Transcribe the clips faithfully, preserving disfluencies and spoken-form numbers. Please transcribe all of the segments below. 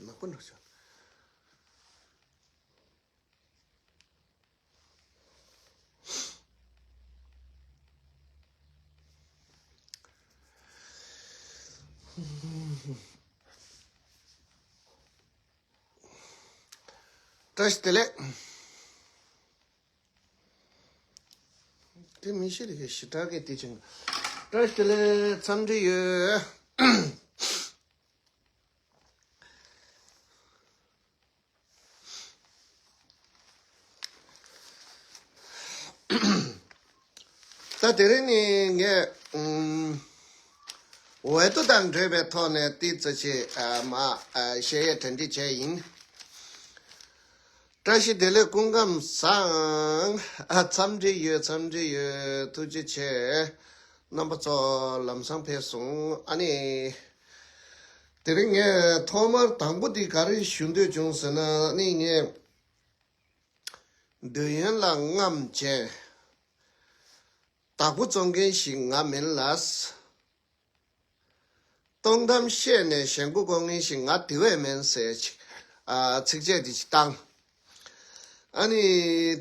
ནག་པོ་འགྲོ་བྱུང་། བཀྲ་ཤིས་བདེ་ལེགས། དེ་མི་ཤེས་རེད། ཞེ་དྲག་གི་དེ་ཅིང་། བཀྲ་ཤིས་བདེ་ལེགས། འཚམས་འདྲི་ཡོད། ད་དེ་རིང་ནི་ངས་ཨུམ། འོས་བསྡུ་དང་འབྲེལ་བའི་ཐོག་ནས་ཏི་ཙི་ཆེ་ཨ་མ་ཨ་གཞས་ཡས་གྲ་སྒྲིག་བྱས་ཡིན། བཀྲ་ཤིས་བདེ་ལེགས། སྐུ་ཁམས་བཟང་། ཨ་འཚམས་འདྲི་ཡོད། འཚམས་འདྲི་ཡོད། ཐུགས་རྗེ་ཆེ། རྣམ་པ་ཚོ་ལམ་སང་ཕེབས་སོང་། ཨ་ནི། དེ་རིང་ངས་ཐོག་མར་དང་པོ་འདི་ག་རེ་ཞུ་འདོད་བྱུང་ཟེར་ན། ཨ་ནི་ངས་འདོད་ཡོན་ལ་རྔམ་བྱས། བདག་པོ་བཙོང་མཁན་ཞིག་ང་མིན་ལ། སྟོང་གཏམ་བཤད་ནས་གཞན་མགོ་སྐོར་མཁན་ཞིག་ང་དེ་བས་མིན་ཟེར་ཅིག་ཨ་ཚིགས་བཅད་འདི་ཅིག་བཏང་། ཨ་ནི་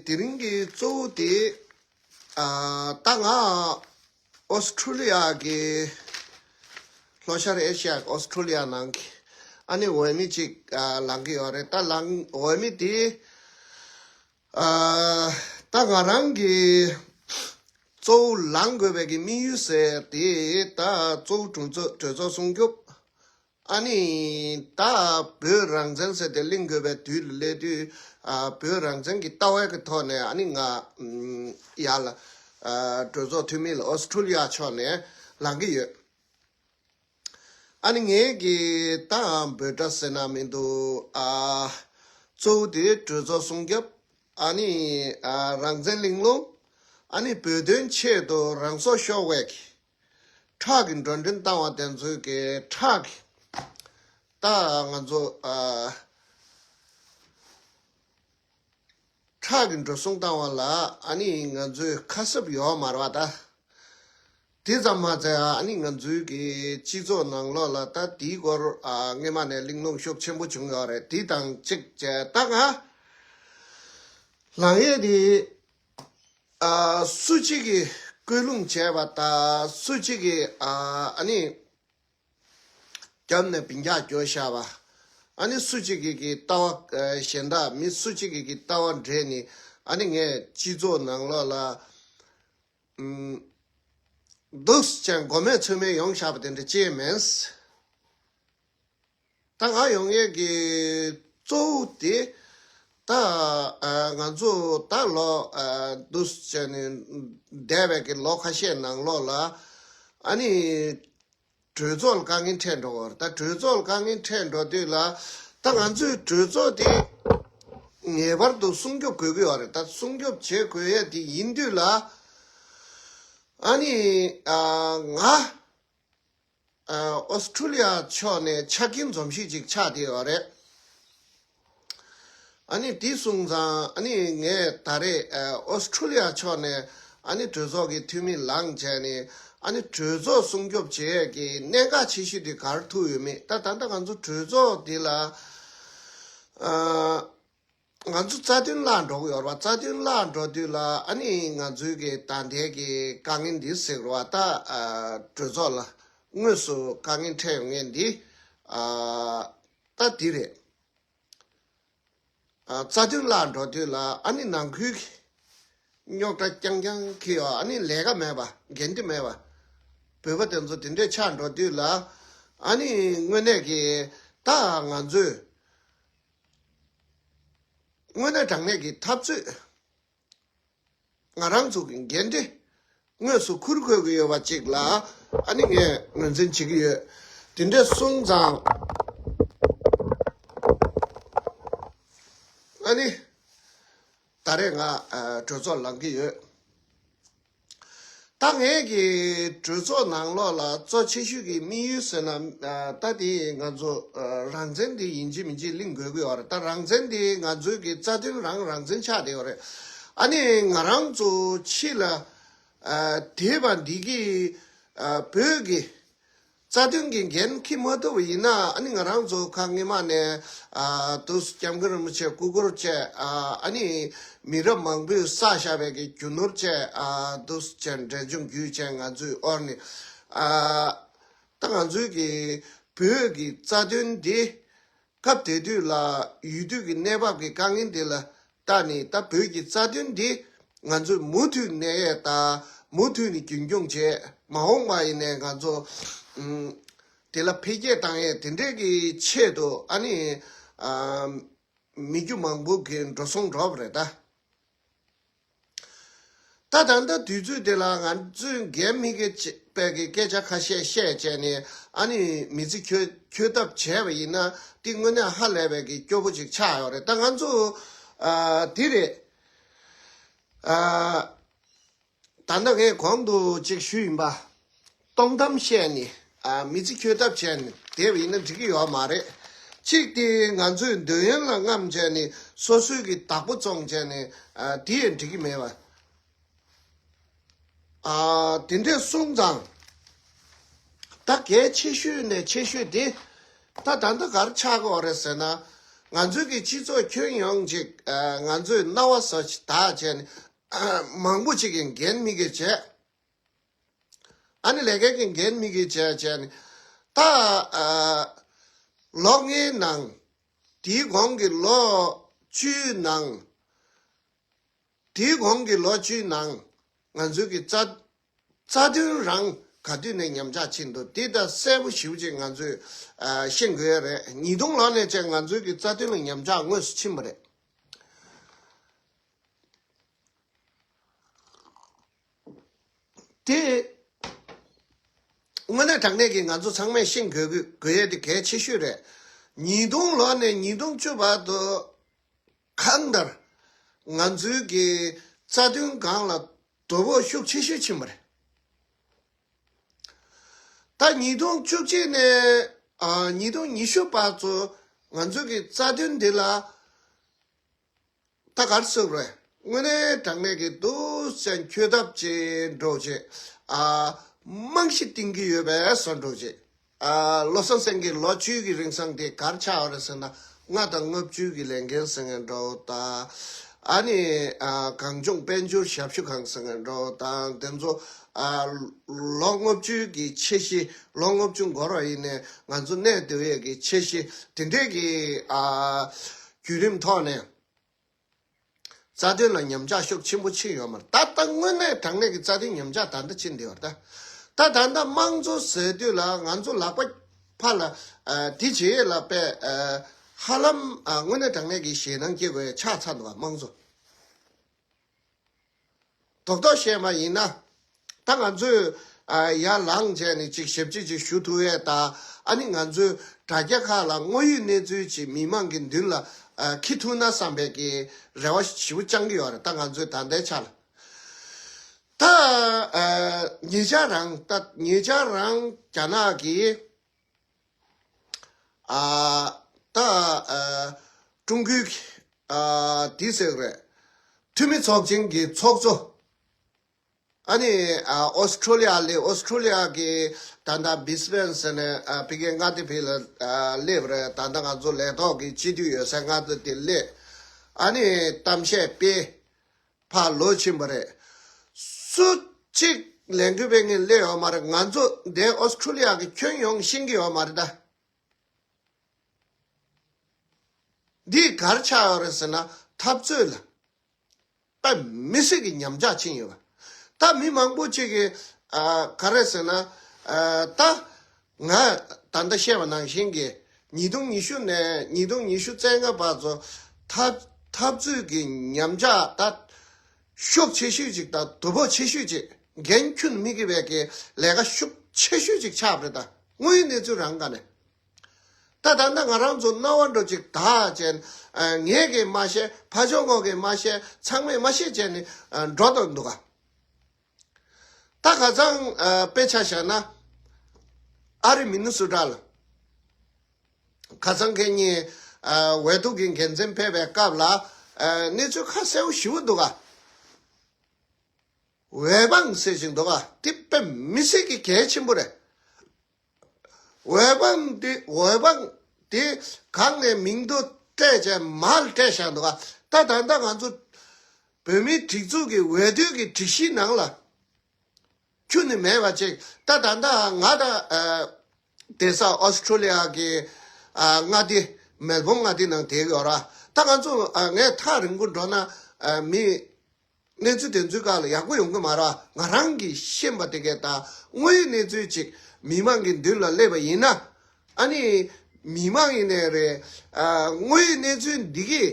དེ་རིང་གི་གཙོ་བོ་དེ་ཨ་ད་ང་ཨོ་སི་ཁྲུ་ལི་ཡ་གི་ལྷོ་ཤར་ཨེ་ཤི་ཡ་ཨོ་སི་ཁྲུ་ལི་ཡ་ནང་གི་ཨ་ནི་འོས་མི་ཅིག་ཨ་ལངས་ཀྱི་ཡོད་རེད། ད་ལངས་འོས་མི་དེ། ཨ་ད་ང་རང་གི་གཙོ་བོ་ལངས་དགོས་པའི་གི་དམིགས་ཡུལ་ཟེར་དེ་ད་གཙོ་བོ་གྲོས་ཚོགས་གྲོས་ཚོགས་སྲུང་སྐྱོབ། ཨ་ནི་ད་བོད་རང་བཙན་ཟེར་དེ་གླེང་དགོས་པའི་དུས་ལ་སླེབས་དུས། ཨ་བོད་རང་བཙན་གྱི་ལྟ་བའི་གི་ཐོག་ནས་ཨ་ནི་ང་ཨམ་ཡར་ལ་ཨ་གྲོས་ཚོགས་འཐུས་མི་ལ་ཨོ་སི་ཁྲུ་ལི་ཡ་ཕྱོགས་ནས་ལངས་ཀྱི་ཡོད། ཨ་ནི་ངའི་གི་ད་འབོད་སྒྲ་ཟེར་ན་མི་འདུག་ཨ་གཙོ་བོ་དེ་གྲོས་ཚོགས་སྲུང་སྐྱོབ། ཨ་ནི་ཨ་རང་བཙན་གླེང་སློང་། ཨ་ནི་བོད་དོན་ཆེད་དུ་རང་སྲོག་ཤོར་བའི་གི་ཁྲག་གི་འགྲོ་གྲོན་བཏང་བ་དེ་ཚོའི་གི་ཁྲག་གི་ད་ང་ཚོ་ཨ་ཁྲག་གི་འགྲོ་སོང་བཏང་བ་ལ་ཨ་ནི་ང་ཚོའི་ཁ་གསབ་ཡོད་མ་རེད་བ་ད། དེ་ཙམ་མ་ཚད་ཨ་ནི་ང་ཚོའི་གི་སྤྱི་ཚོགས་ནང་ལོགས་ལ་ད་དེའི་སྐོར་ཨ་སྔས་མ་ནས་གླེང་སློང་ཤུགས་ཆེན་པོ་བྱུང་ཡོད་རེད། དེ་དང་གཅིག་བྱས་ད་ང་ལངས་ཡས་དེ་ཨ་སུ་གཅིག་གིས་སྐུལ་སློང་བྱས་པ་དང་སུ་གཅིག་གིས་ཨ་ཨ་ནི་རྒྱབ་ནས་བིན་རྒྱག་རྒྱོ་བཞག་པ། ཨ་ནི་སུ་གཅིག་གི་གི་ལྟ་བ་ཨ་གཞན་དག་མི་སུ་གཅིག་གི་གི་ལྟ་བ་འདྲེས་ནས་ཨ་ནི་ངས་སྤྱི་ཚོགས་ནང་ལོགས་ལ་ཨུམ་འདུག་ཅན་མགོ་མེད་ཚོད་མེད་ཡོང་བཞག་པ་དེ་འདྲ་ཅི་ཡང་མེད། ད་ང་ཡོང་ཡས་ཀྱི་གཙོ་བོ་དེ་ད་ཨ་ང་ཚོ་ད་ལོ་ཨ་འདུག་ཅན་ནས་འདས་པའི་གི་ལོ་ཁ་ཤས་ནང་ལོགས་ལ་ཨ་ནི་གྲོས་ཚོགས་ལ་དཀའ་ངལ་འཕྲད་འགྲོ་གི་ཡོད་རེད། ད་གྲོས་ཚོགས་ལ་དཀའ་ངལ་འཕྲད་འགྲོ་དུས་ལ་ད་ང་ཚོའི་གྲོས་ཚོགས་དེ་ངེས་པར་དུ་སྲུང་སྐྱོབ་དགོས་ཀྱི་ཡོད་རེད། ད་སྲུང་སྐྱོབ་བྱེད་དགོས་ཡས་དེ་ཡིན་དུས་ལ་ཨ་ནི་ཨ་ང་ཨ་ཨོ་སི་ཁྲུ་ལི་ཡ་ཕྱོགས་ནས་ཆ་རྐྱེན་འཛོམས་ཤིག་ཅིག་ཆགས་བསྡད་ཡོད་རེད། ཨ་ནི་དེ་སོང་ཙང་ཨ་ནི་ངས་ད་རེས་ཨ་ཨོ་སི་ཁྲུ་ལི་ཡ་ཕྱོགས་ནས་ཨ་ནི་གྲོས་ཚོགས་ཀྱི་འཐུས་མི་ལངས་བྱས་ནས་ཨ་ནི་གྲོས་ཚོགས་སྲུང་སྐྱོབ་བྱེད་ཡས་ཀྱི་གནད་འགག་ཆེ་ཤོས་དེ་ག་རེ་ཐུག་ཡོད་མེད། ད་ད་ལྟ་ང་ཚོ་གྲོས་ཚོགས་འདི་ལ་ཨ་ང་ཚོ་རྩ་དོན་བརླག་འགྲོ་གི་ཡོད་རེད་བ། རྩ་དོན་བརླག་འགྲོ་དུས་ལ་ཨ་ནི་ང་ཚོའི་གི་ད་ལྟའི་གི་དཀའ་ངལ་འདི་ཟེར་བ་ད་ཨ་གྲོས་ཚོགས་ལ་དངོས་སུ་དཀའ་ངལ་འཕྲད་ཡོང་མཁན་འདི་ཨ་ད་འདི་རེད། ཨ་རྩ་དོན་བརླག་འགྲོ་དུས་ལ་ཨ་ནི་ནང་ཁུལ་གྱི་རྙོག་དྲ་རྐྱང་རྐྱང་གི་ཡོད། ཨ་ནི་ལས་ཀ་མེད་པ་འགན་འཁྲི་མེད་པ་བོད་པ་དེ་ཚོ་དེ་འདྲས་ཆགས་འགྲོ་དུས་ལ་ཨ་ནི་དངོས་གནས་ཀྱི་ད་ང་ཚོས་དངོས་གནས་དྲང་གནས་ཀྱི་འཐབ་རྩོད་ང་རང་ཚོ་གི་འགན་འཁྲི་དངོས་སུ་འཁུར་དགོས་ཀྱི་ཡོད་པ་ཅིག་ལ་ཨ་ནི་ངས་ངོས་འཛིན་བྱེད་ཀྱི་ཡོད། དེ་འདྲས་སོང་ཙང་ཨ་ནི་ད་རེས་ང་ཨ་གྲོས་ཚོགས་ལངས་ཀྱི་ཡོད། ད་ངས་ཀྱི་གྲོས་ཚོགས་ནང་ལོགས་ལ་གཙོ་ཆེ་ཤོས་ཀྱི་དམིགས་ཡུལ་ཟེར་ན་ཨ་ད་དེ་ང་ཚོ་ཨ་རང་བཙན་དེ་ཡིན་གཅིག་མིན་གཅིག་གླེང་དགོས་ཀྱི་ཡོད་རེད། ད་རང་བཙན་དེ་ང་ཚོའི་གི་རྩ་དོན་རང་རང་བཙན་ཆགས་བསྡད་ཡོད་རེད། ཨ་ནི་ང་རང་ཚོ་ཕྱི་ལ་ཨ་དེད་པ་འདི་གི་ཨ་བོད་ཀྱི་ རྩ་དོན་གྱི་འགན་འཁྱེར་མ་ཐུབ་པ་ཡིན་ན། ཨ་ནི་ང་རང་ཚོ་ཁ་སྔོན་མ་ནས་ཨ་དུ་སྐྱབས་མགོན་རིན་པོ་ཆེ་སྐུ་འཁོར་བཅས། ཨ་ཨ་ནི་མི་རབས་མང་པོས་བསགས་བཞག་པའི་གི་རྒྱུ་ནོར་བཅས། ཨ་དུ་བཅས་འབྲས་ལྗོངས་བརྒྱུད་བཅས་ང་ཚོའི་དབོར་ནས། ཨ་ད་ང་ཚོའི་གི་བོད་ཀྱི་རྩ་དོན་འདི་སྐབས་དེ་དུས་ལ་ཡུལ་དུས་ཀྱི་གནས་བབ་ཀྱི་དཀའ་ངལ་འདི་ལ་བལྟས་ནས། ད་བོད་ཀྱི་རྩ་དོན་འདི་ང་ཚོས་མུ་མཐུད་གནས་ཡས་དང་མུ་མཐུད་ནས་རྒྱུན་སྐྱོང་བྱས། མ་འོངས་པ་ཡིན་ནའི་ང་ཚོ་ཨུམ་དེ་ལ་འཕེལ་རྒྱས་བཏང་ཡས་དེ་འདྲས་ཀྱི་ཆེད་དུ། ཨ་ནི་ཨ་མི་རྒྱུ་མང་པོ་གི་འགྲོ་སོང་འགྲོ་བ་རེད་ད། ད་ད་ལྟ་དུས་ཚོད་དེ་ལ་ང་ཚོས་འགན་མི་འཁྱེར་པའི་གི་སྐད་ཆ་ཁ་ཤས་བཤད་བྱས་ནས། ཨ་ནི་མི་ཚེ་འཁྱོལ་འཁྱོལ་ཐབས་བྱས་པ་ཡིན་ན། དེ་དངོས་གནས་ཧ་ལས་པའི་གི་སྐྱོ་པོ་ཅིག་ཆགས་ཡོད་རེད། ད་ང་ཚོ་ཨ་དེ་རེད། ཨ་ད་ལྟ་ངས་གོང་དུ་ཅིག་ཞུས་ཡིན་པ། སྟོང་གཏམ་བཤད་ནས་ཨ་མི་ཚེ་འཁྱོལ་ཐབས་བྱས་ནས་བསྡད་པ་ཡིན་ན་འགྲིག་གི་ཡོད་མ་རེད། གཅིག་དེ་ང་ཚོས་འདོད་ཡོན་ལ་རྔམ་བྱས་ནས་སོ་སོའི་གི་བདག་པོ་བཙོང་བྱས་ནས་ཨ་དེ་ཡང་འགྲིག་གི་མེད་པ། ཨ་དེ་འདྲས་གསུངས་ཙང་། ད་གལ་ཆེ་ཤོས་ནས་ཆེ་ཤོས་དེ་ད་ད་ལྟ་ག་རེ་ཆགས་ཀྱི་ཡོད་རེད་ཟེར་ན། ང་ཚོའི་གི་སྤྱི་ཚོགས་ཁྱོན་ཡོངས་ཅིག་ཨ་ང་ཚོས་རྣ་བ་ཟ་ཞིག་དག་བྱས་ནས། ཨ་མང་པོ་ཅིག་གི་འགན་མི་འཁྱེར་བྱས། ཨ་ནི་ལས་ཀའི་གི་འགན་མི་འཁྱེར་བྱས་བྱས་ནས། ད་ཨ་ལོ་ལྔའི་ནང་། དེའི་གོང་གི་ལོ་བཅུའི་ནང་། དེའི་གོང་གི་ལོ་བཅུའི་ནང་ང་ཚོའི་གི་རྩ་རྩ་དོན་རང་ག་དུས་ནས་ཉམས་ཆག་ཕྱིན་འདུག་དེ་ད་གསལ་པོ་ཞེ་པོ་ཅིག་ང་ཚོས་ཨ་ཤེས་དགོས་ཡ་རེད། ཉིས་སྟོང་ལོ་ནས་བྱས་ང་ཚོའི་གི་རྩ་དོན་ལ་ཉམས་ཆག་དངོས་སུ་ཕྱིན་པ་རེད། དེ་དངོས་གནས་དྲང་གནས་ཀྱི་ང་ཚོ་ཚང་མས་ཤེས་དགོས་དགོས་དགོས་ཡས་དེ་གལ་ཆེ་ཤོས་རེད། ཉིས་སྟོང་ལོ་ནས་ཉིས་སྟོང་བཅུ་བར་དུ་གང་ལྟར་ང་ཚོའི་གི་རྩ་དོན་སྒང་ལ་དོ་ཕོག་ཤུགས་ཆེ་ཤོས་ཕྱིན་པ་རེད། ད་ཉིས་སྟོང་བཅུ་གཅིག་ནས་ཨ་ཉིས་སྟོང་ཉི་ཤུ་བར་དུ་ང་ཚོའི་གི་རྩ་དོན་འདི་ལ། ད་ག་རེ་ཟེར་དགོས་རེད། དངོས་གནས་དྲང་གནས་ཀྱི་འདུག་སེ་འཁྱོལ་ཐབས་ཅིག་འགྲོ་བྱེད། ཨ་རྨང་གཞི་བཏིང་གི་ཡོད་པའི་བཟོ་འདྲ་བྱེད། ཨ་བློ་བཟང་སེང་གེ་ལོ་བཅུའི་གི་རིང་སང་དེ་ག་རེ་ཆགས་ཡོད་རེད་ཟེར་ན། ལྔ་དང་ལྔ་བཅུའི་གི་ལས་འགན་ཟེར་མཁན་འདྲ་བོ་དང་། ཨ་ནི་ཨ་གངས་ལྗོངས་དཔལ་འབྱོར་ཞབས་ཞུ་ཁང་ཟེར་མཁན་འདྲ་བོ་དང་། དེ་ཚོ་ཨ་ལོ་ལྔ་བཅུའི་གི་འཆར་གཞི། ལོ་ལྔ་བཅུ་འགོར་བ་ཡིན་ནའི་ང་ཚོ་གནས་སྡོད་ཡས་ཀྱི་འཆར་གཞི་དེ་འདྲས་ཀྱི་ཨ་བརྒྱུད་རིམ་ཐོག་ནས། རྩ་དོན་ལ་ཉམས་ཆག་ཤུགས་ཆེན་པོ་ཕྱིན་ཡོད་མ་རེད། ད་ལྟ་དངོས་གནས་དྲང་གནས་ཀྱི་རྩ་དོན་ཉམས་ཆག་ད་ལྟ་ཕྱིན་བསྡད་ཡོད་རེད་ད། ད་ད་ལྟ་དམངས་གཙོ་ཟེར་དུས་ལ་ང་ཚོ་ལག་པ་ཕར་ལ་ཨ་དེ་བྱེད་ཡས་ལ་དཔེ་ཨ་ཧ་ལམ་ཨ་དངོས་གནས་དྲང་གནས་ཀྱི་ཞེད་སྣང་སྐྱེ་དགོས་ཡས་ཆགས་ཚར་འདུག་ག་དམངས་གཙོ། རྡོག་རྡོག་བཤད་པ་ཡིན་ན། ད་ང་ཚོས་ཨ་ཡར་ལངས་བྱས་ནས་ཅིག་ཞབས་ཕྱི་ཅིག་ཞུ་ཐུབ་ཡས་དང་། ཨ་ནི་ང་ཚོས་དྲ་རྒྱ་ཁག་ལ་དངོས་ཡོད་གནས་ཚུལ་ཅིག་མི་མང་གི་མདུན་ལ་ཨ་འཁྱེར་ཐུབ་ན་བསམ་པའི་གི་རེ་བ་ཞེ་པོ་བཅང་གི་ཡོད་རེད། ད་ང་ཚོས་ད་ལྟའི་ཆ་ལ། ད་ཨ་ཉེ་ཆར་རང་། ད་ཉེ་ཆར་རང་རྒྱ་ནག་གི་ཨ་ད་ཨ་ཀྲུང་གོའི་ཨ་དེ་ཟེར་རེད། འཐུས་མི་ཚོགས་ཆེན་གྱི་ཚོགས་གཙོ། ཨ་ནི་ཨ་ཨོ་སི་ཁྲུ་ལི་ཡ་ལ། ཨོ་སི་ཁྲུ་ལི་ཡ་གི་ད་ལྟ་སྦི་སི་བན་ཟེར་ནས་ཨ་ཕ་གིའི་མངའ་སྡེ་ཕ་གི་ལ་ཨ་སླེབས་རེད། ད་ལྟ་ང་ཚོ་ལས་ཐོག་གི་སྤྱི་འཐུས་ཡོད་སའི་མངའ་སྡེ་དེ་སླེབས། ཨ་ནི་གཏམ་བཤད་སྤེལ། ཕར་ལོག་ཕྱིན་པ་རེད། སུ་གཅིག་ལས་འགུལ་སྤེལ་མཁན་སླེབས་ཡོད་མ་རེད། ང་ཚོ་འདི་ཨོ་སི་ཁྲུ་ལི་ཡ་གི་ཁྱོན་ཡོངས་ཤེས་ཀྱི་ཡོད་མ་རེད་ད། འདི་ག་རེ་ཆགས་ཡོད་རེད་ཟེར་ན། འཐབ་རྩོད་ལ་དཔེ་མི་སྲིད་ཀྱི་ཉམས་ཆག་ཕྱིན་ཡོད་པ། ད་མི་མང་པོ་ཅིག་གིས་ཨ་ག་རེ་ཟེར་ན། ཨ་ད་ང་ད་ལྟ་བཤད་པ་ནང་བཞིན་གྱི་ཉིས་སྟོང་ཉི་ཤུ་ནས་ཉིས་སྟོང་ཉི་ཤུ་རྩ་ལྔ་བར་ཚོ་འཐབ་འཐབ་རྩོད་ཀྱི་ཉམས་ཆག་ད་ཤུགས་ཆེ་ཤོས་ཅིག་དང་དོ་ཕོག་ཆེ་ཤོས་ཅིག། འགན་འཁྱེར་མི་དགོས་པའི་གི་ལས་ཀ་ཤུགས་ཆེ་ཤོས་ཅིག་ཆགས་པ་རེད་ད། དངོས་ཡོད་གནས་ཚུལ་རང་ག་ནས། ད་ད་ལྟ་ང་རང་ཚོ་རྣ་བ་འགྲོ་ཅིག་དག་བྱས་ནས། ཨ་ངས་གིས་མ་བཤད། ཕར་ཕྱོགས་ངོས་ཀྱིས་མ་བཤད། ཚང་མས་མ་བཤད་བྱས་ནས་ཨ་འགྲོ་དང་འདུག་ག་ད་ཁ་སང་ཨ་དཔེ་ཆ་བཞག་ན། ཨ་རི་མི་ནི་སོ་ཊ་ལ་ཁ་སང་ཁེ་ཉིན་ཨ་འོས་བསྡུ་གི་འགན་འཛིན་ཕེབས་པའི་སྐབས་ལ་ཨ་གནས་ཚུལ་ཁ་གསལ་པོ་ཞེ་པོ་འདུག་ག་འོས་དབང་ཟེར་བཞིན་འདུག་ག་དེ་དཔེ་མི་སྲིད་ཀྱི་གལ་ཆེན་པོ་རེད། འོས་འབངས་དེ་འོས་འབངས་དེ་གང་ནས་མིང་ཐོ་སྤྲད་བྱས་མར་སྤྲད་བཞག་འདུག་ག་ད་ད་ལྟ་ང་ཚོ་བོད་མིའི་སྒྲིག་འཛུགས་ཀྱི་འོས་བསྡུ་གི་སྒྲིག་གཞིའི་ནང་ལ་ཁྱོན་ནས་མེད་པ་ཅིག་ད་ད་ལྟ་ང་དང་ཨ་བསྡད་ས་ཨོ་སི་ཁྲུ་ལི་ཡ་གི་ཨ་མངའ་སྡེ་མེལ་བོན་མངའ་སྡེ་ནང་བསྡད་ཡོད་ར། ད་ང་ཚོ་ཨ་ངས་ཐག་རིང་པོ་འགྲོ་ན་ཨ་མི་གནས་ཚུལ་དེ་ཚོའི་སྒང་ལ་ཡག་པོ་ཡོང་གི་མ་རེད། ང་རང་གིས་ཤེས་པ་དེ་གས་ད་དངོས་ཡོད་གནས་ཚུལ་ཅིག་མི་མང་གི་མདུན་ལ་སླེབས་པ་ཡིན་ན། ཨ་ནི་མི་མང་ཡིན་ནའི་རེད། ཨ་དངོས་ཡོད་གནས་ཚུལ་འདི་གིས་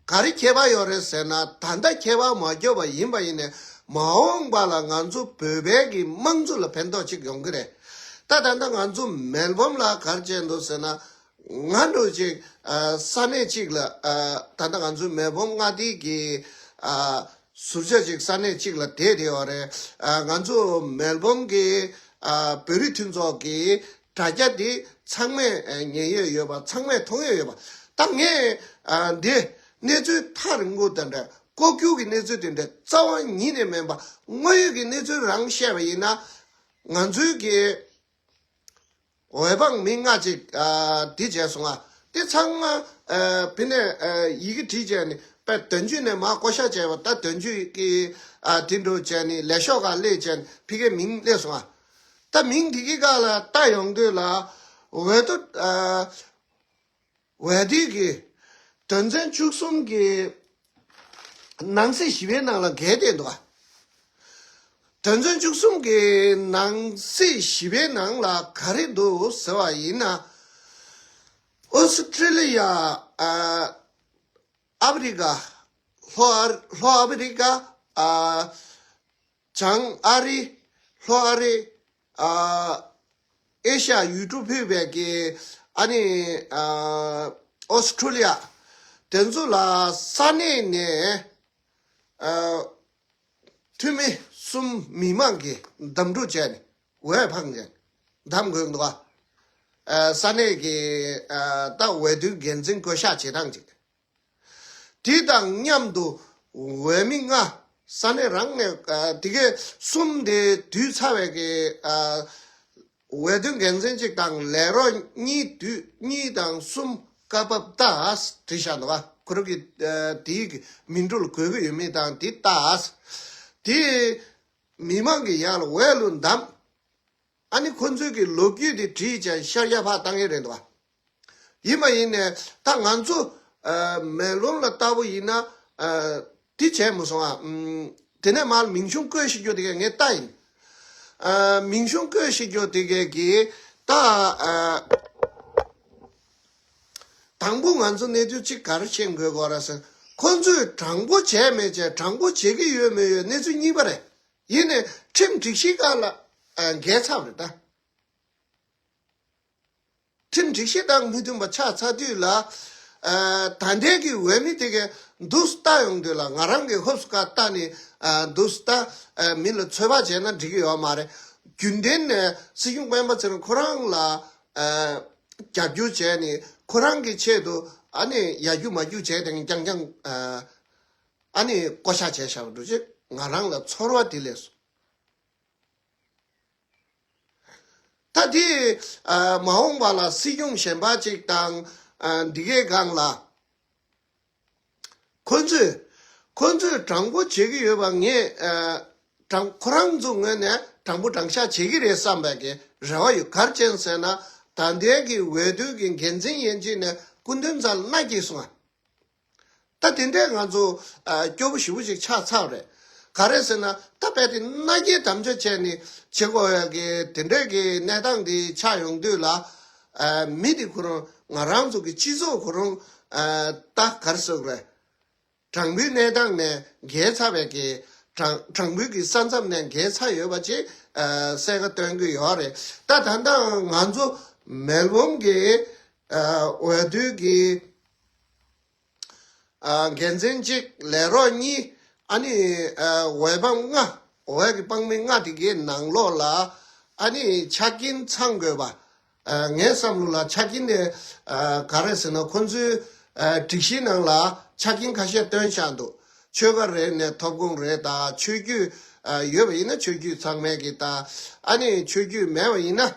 ག་རེ་ཁྱད་པར་ཡོད་རེད་ཟེར་ན། ད་ལྟ་ཁྱད་པར་མ་བརྒྱབ་པ་ཡིན་པ་ཡིན་ནའི་མ་འོངས་པ་ལ་ང་ཚོ་བོད་པའི་གི་དམངས་གཙོ་ལ་ཕན་ཐོགས་ཅིག་ཡོང་གི་རེད། ད་ད་ལྟ་ང་ཚོ་མེལ་བོན་ལ་ག་རེ་བྱས་འདུག་ཟེར་ན། ང་འདྲ་ཅིག་ཨ་ས་གནས་གཅིག་ལ་ཨ་ད་ལྟ་ང་ཚོའི་མེལ་བོན་མངའ་སྡེ་གི་ཨ་ཟུར་བཅད་ཅིག་ས་གནས་གཅིག་ལ་བསྡད་བསྡད་ཡོད་རེད། ཨ་ང་ཚོ་མེལ་བོན་གི་ཨ་བོད་རིགས་མཐུན་ཚོགས་ཀྱི་དྲ་རྒྱ་འདི་ཚང་མས་ཨ་ཉན་ཡས་ཡོད་པ། ཚང་མས་མཐོང་ཡས་ཡོད་པ། ད་ངས་ཨ་འདི་གནས་ཚུལ་ཐག་རིང་པོ་དེ་འདྲ་ལྐོག་གྱུར་གྱི་གནས་ཚུལ་དེ་འདྲ་རྩ་བ་ཉིད་ནས་མིན་པ། དངོས་ཡོད་ཀྱི་གནས་ཚུལ་རང་བཤད་པ་ཡིན་ན། ང་ཚོའི་གི་འོས་འབངས་མི་ལྔ་ཅིག་ཨ་འདི་བྱས་སོང་ང་། དེ་ཚང་མ་ཨ་ཕི་ནས་ཨ་ཡི་གེ་བྲིས་བྱས་ནས་དཔེ་དོན་གཅོད་ནས་མར་བསྐོ་བཞག་བྱས་པ། ད་དོན་གཅོད་ཀྱི་ཨ་དེ་འདྲ་བྱས་ནས་ལས་ཤོག་སྒང་སླེབས་བྱས་ནས་ཕ་གིའི་མིང་སླེབས་སོང་ང་། ད་མིང་འདི་གི་སྒང་ལ་ལྟ་ཡོང་དུས་ལ་འོས་ཐོབ་ཨ་འོས་བསྡུ་གི་དོན་ཚན་བཅུ་གསུམ་གྱི་ནང་གསེས་བཞི་པའི་ནང་ལ་འགལ་བསྡད་འདུག་ག་དོན་ཚན་བཅུ་གསུམ་གྱི་ནང་གསེས་བཞི་པའི་ནང་ལ་ག་རེ་འདུག་ཟེར་བ་ཡིན་ན། ཨོ་སི་ཁྲུ་ལི་ཡ། ཨ་ཨ་ཕི་རི་ཀ། ལྷོ་ཨ་ལྷོ་ཨ་ཕི་རི་ཀ། ཨ་བྱང་ཨ་རི། ལྷོ་ཨ་རི། ཨ་ཨེ་ཤ་ཡ་ཡུལ་གྲུ་ཕུད་པའི་གི་ཨ་ནི་ཨ་ཨོ་སི་ཁྲུ་ལི་ཡ་དེ་ཚོ་ལ་ས་གནས་ནས་ཨ་འཐུས་མི་གསུམ་མི་མང་གིས་བདམས་སྒྲུག་བྱས་ནས་འོས་འཕངས་ནས་བདམས་དགོས་འདུག་ག་ཨ་ས་གནས་ཀྱི་ཨ་ད་འོས་བསྡུའི་འགན་འཛིན་བསྐོ་གཞག་བྱེད་སྟངས་ཅིག་དེ་དང་མཉམ་དུ་འོས་མི་ལྔ་ས་གནས་རང་ནས་ཨ་དེ་གའི་གསུམ་དེ་བསྡུས་ཚར་བའི་གི་ཨ་འོས་བསྡུ་འགན་འཛིན་གཅིག་དང་ལས་རོགས་གཉིས་བསྡུས། གཉིས་དང་གསུམ་སྐབས་བབ་ལྟ་བྲིས་བཞག་འདུག་ག་ཁོ་རང་གི་ཨ་དེའི་གི་མིང་འབྲུ་ལ་དགོས་ཀྱི་ཡོད་མེད་དང་དེ་ལྟ། དེ་མི་མང་གི་ཡང་ལ་འོས་ལུ་བདམས། ཨ་ནི་ཁོ་ཚོའི་གི་ལོ་རྒྱུས་དེ་བྲིས་ཀྱང་ཤར་རྒྱག་ཕར་བཏང་ཡས་རེད་འདུག་ག་ཡིན་མ་ཡིན་ནས་ད་ང་ཚོ་ཨ་མེ་ལོང་ལ་ལྟ་བུ་ཡིན་ན་ཨ་དེ་བྱས་མ་སོང་ཨ། ཨམ་དེ་ནས་མར་མིང་གཞུང་བཀོད་ཤེས་རྒྱུ་དེ་གས་ངས་ལྟ་ཡིན། ཨ་མིང་གཞུང་བཀོད་ཤེས་རྒྱུ་དེ་གས་ཀྱི་ད་ཨ་དང་པོ་ང་ཚོ་གནས་ཚུལ་གཅིག་ག་རེ་ཤེས་དགོས་གོ་ར་ཟེར། ཁོ་ཚོས་དྲང་པོ་བྱས་མེད་བྱས། དྲང་པོ་བྱེད་ཀྱི་ཡོད་མེད་ཡོད་གནས་ཚུལ་གཉིས་པ་རེད། ཡིན་ནས་ཁྲིམས་སྒྲིག་གཞི་སྒང་ལ་ཨ་འགལ་ཚར་བ་རེད་ད། ཁྲིམས་སྒྲིག་གཞི་དང་མི་མཐུན་པ་ཆགས་ཚར་དུས་ལ། ཨ་ད་ལྟའི་གི་འོས་མི་དེ་གས་འདུག་ལྟ་ཡོང་དུས་ལ། ང་རང་གི་ཧོབ་སུ་ཁ་ལྟ་ནས་ཨ་འདུག་ལྟ། ཨ་མི་ལ་ཚོད་དཔག་བྱས་ན་འགྲིག་གི་ཡོད་མ་རེད། རྒྱུན་ལྡན་ནས་སྲིད་སྐྱོང་སྤེན་པ་ཚེ་རིང་ཁོ་རང་ལ་ཨ་རྒྱབ་སྐྱོར་བྱས་ནས་ཁོ་རང་གི་ཆེད་དུ་ཨ་ནི་ཡར་རྒྱུག་མར་རྒྱུག་བྱས་ཏེ་རྐྱང་རྐྱང་ཨ་ཨ་ནི་བསྐོ་བཞག་བྱས་བཞག་པ་འདུག་ཅེས་ང་རང་ལ་ཚོར་བ་དེ་སླེབས་སོང་། ད་དེ་ཨ་མ་འོངས་པ་ལ་སྲིད་སྐྱོང་གཞན་པ་ཅིག་དང་ཨ་འདི་གའི་སྒང་ལ་ཁོ་ཚོས་ཁོ་ཚོས་དྲང་པོ་བྱེད་ཀྱི་ཡོད་པ་ངས་ཨ་དྲང་ཁོ་རང་ཚོ་ངོས་ནས་དྲང་པོ་དྲང་བཞག་བྱེད་ཀྱི་རེད་བསམ་པའི་གི་རེ་བ་ཡོད། ག་རེ་བྱས་ཟེར་ན། ད་ལྟའི་གི་འོས་བསྡུ་གི་འགན་འཛིན་ཡན་ཆད་ནས་སྐུ་མདུན་རྩ་ལ་མནའ་སྐྱེལ་སོང་ང་། ད་དེ་འདྲས་ང་ཚོ་ཨ་སྐྱོ་པོ་ཞེ་པོ་ཅིག་ཆགས་ཚར་རེད། ག་རེ་ཟེར་ན་ད་རྦད་དེ་མནའ་སྐྱེལ་དམ་བཅའ་བྱས་ནས་བྱེད་དགོས་ཡ་གི་དེ་འདྲས་ཀྱི་གནས་སྟངས་འདི་ཆགས་ཡོང་དུས་ལ། ཨ་མི་འདི་ཁོ་རང་ང་རང་ཚོ་གི་སྤྱི་ཚོགས་ཁོ་རང་ཨ་ད་ག་རེ་ཟེར་དགོས་རེད། དྲང་པོའི་གནས་སྟངས་ནས་འགལ་ཚར་བའི་གི་དྲང་དྲང་པོའི་གི་ས་མཚམས་ནས་འགལ་ཚར་ཡོད་པ་ཅིག་ཨ་གསལ་ཁ་སྟོན་གྱི་ཡོད་རེད། ད་ད་ལྟ་ང་ཚོ་མེལ་བོན་གྱི་ཨ་འོས་བསྡུ་གི་ཨ་འགན་འཛིན་གཅིག་ལས་རོགས་གཉིས། ཨ་ནི་ཨ་འོས་འབངས་ལྔ། འོས་ཀྱི་འབངས་མི་ལྔ་དེ་གའི་ནང་ལོགས་ལ་ཨ་ནི་ཆ་རྐྱེན་ཚང་དགོས་པ། ཨ་ངའི་བསམ་བློ་ལ་ཆ་རྐྱེན་དེ་ཨ་ག་རེ་ཟེར་ན། ཁོང་ཚོའི་ཨ་སྒྲིག་གཞིའི་ནང་ལ་ཆ་རྐྱེན་ཁ་ཤས་བཏོན་བཞག་འདུག་ཆོལ་ཁ་རེ་ནས་ཐོབ་ཁོངས་རེ་དང་། ཆོས་བརྒྱུད་ཨ་ཡོད་པ་ཡིན་ན་ཆོས་བརྒྱུད་ཚང་མའི་གི་དང་། ཨ་ནི་ཆོས་བརྒྱུད་མེད་པ་ཡིན་ན།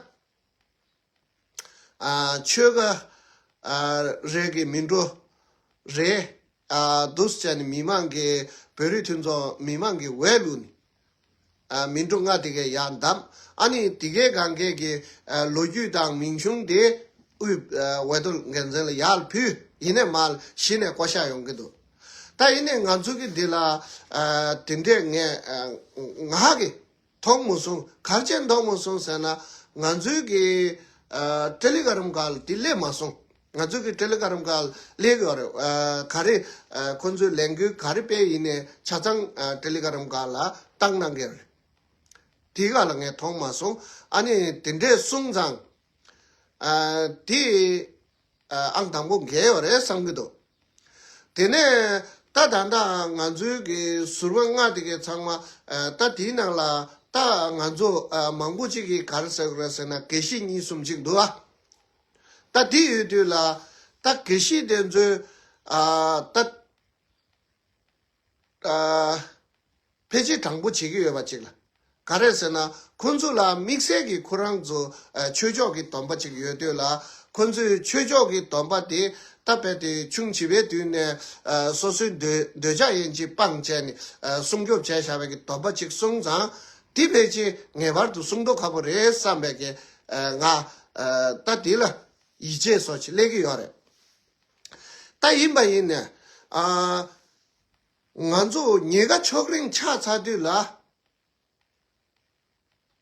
ཨ་ཆོལ་ཁ་ཨ་རེ་གི་མི་འགྲོ་རེད། ཨ་འདུག་སེ་བྱས་ནས་མི་མང་གི་བོད་རིགས་མཐུན་ཚོགས་མི་མང་གི་འོས་བླུགས་ནས་ཨ་མི་འགྲོ་ལྔ་དེ་གའི་ཡར་བདམས། ཨ་ནི་དེ་གའི་སྒང་གའི་གི་ཨ་ལོ་རྒྱུས་དང་མིང་གཞུང་དེ་དབུས་ཨ་འོས་བསྡུ་འགན་འཛིན་ལ་ཡར་ཕུལ། ཡིན་ནའི་མར་གཞི་ནས་བསྐོ་བཞག་ཡོང་གི་འདུག་ད་ཡིན་ནའི་ང་ཚོ་གི་འདི་ལ་ཨ་དེ་འདྲས་ངས་ཨ་ང་གི་མཐོང་མ་སོང་། ག་རེ་བྱས་མཐོང་མ་སོང་ཟེར་ན། ང་ཚོའི་གི་ཨ་ཊེ་ལི་གྷ་རམ་ཁང་ལ་དེ་སླེབས་མ་སོང་། ང་ཚོའི་གི་ཊེ་ལི་གྷ་རམ་ཁང་ལ་སླེབས་ཡོད་རེད། ཨ་ག་རེ་ཨ་ཁོ་ཚོའི་ལས་འགུལ་ག་རེ་སྤེལ་ཡིན་ནའི་ཆ་ཚང་ཨ་ཊེ་ལི་གྷ་རམ་ཁང་ལ་བཏང་གནང་གི་རེད། དེ་ག་ལ་ངས་མཐོང་མ་སོང་། ཨ་ནི་དེ་འདྲས་སོང་ཙང་ཨ་དེ་ཨ་ཨང་དང་པོ་འགལ་ཡོད་རེད་བསམ་གྱི་འདུག་དེ་ནས་ད་ད་ལྟ་ང་ཚོའི་གི་ཟུར་པ་ལྔ་དེ་གའི་ཚང་མ་ཨ་ད་དེའི་ནང་ལ་ད་ང་ཚོ་ཨ་མང་པོ་ཅིག་གིས་ག་རེ་ཟེར་དགོས་རེད་ཟེར་ན། དགེ་བཤེས་གཉིས་གསུམ་ཅིག་འདུག་ཨ། ད་དེ་ཡོད་དུས་ལ་ད་དགེ་བཤེས་དེ་ཚོས་ཨ་ད་ཨ་ཕལ་ཆེར་དྲང་པོ་བྱེད་ཀྱི་ཡོད་པ་ཅིག་ལ། ག་རེ་ཟེར་ན་ཁོང་ཚོ་ལ་དམིགས་བསལ་གྱི་ཁོ་རང་ཚོ་ཨ་ཆོས་ཕྱོགས་ཀྱི་སྡོམ་པ་ཅིག་ཡོད་དུས་ལ། ཁོང་ཚོའི་ཆོས་ཕྱོགས་ཀྱི་སྡོམ་པ་དེ་ད་རྦད་དེ་ཆུང་བྱིས་པའི་དུས་ནས་ཨ་སོ་སོའི་འདོད་འདོད་ཆགས་ཡན་ཆད་སྤངས་བྱས་ནས་ཨ་སྲུང་སྐྱོབ་བྱས་བཞག་པའི་གི་སྡོམ་པ་ཅིག་སོང་ཙང་། དེ་ཕལ་ཆེར་ངེས་པར་དུ་སྲུང་མདོག་ཁ་པོ་རེད་བསམ་པའི་གི་ཨ་ང་ཨ་ད་དེ་ལ་ཡིད་ཆེས་སོགས་ཅིག་སླེབས་ཀྱི་ཡོད་རེད། ད་ཡིན་པ་ཡིན་ནས་ཨ་ང་ཚོ་ཉེན་ཁ་ཕྱོགས་རིས་ཆགས་ཚར་དུས་ལ།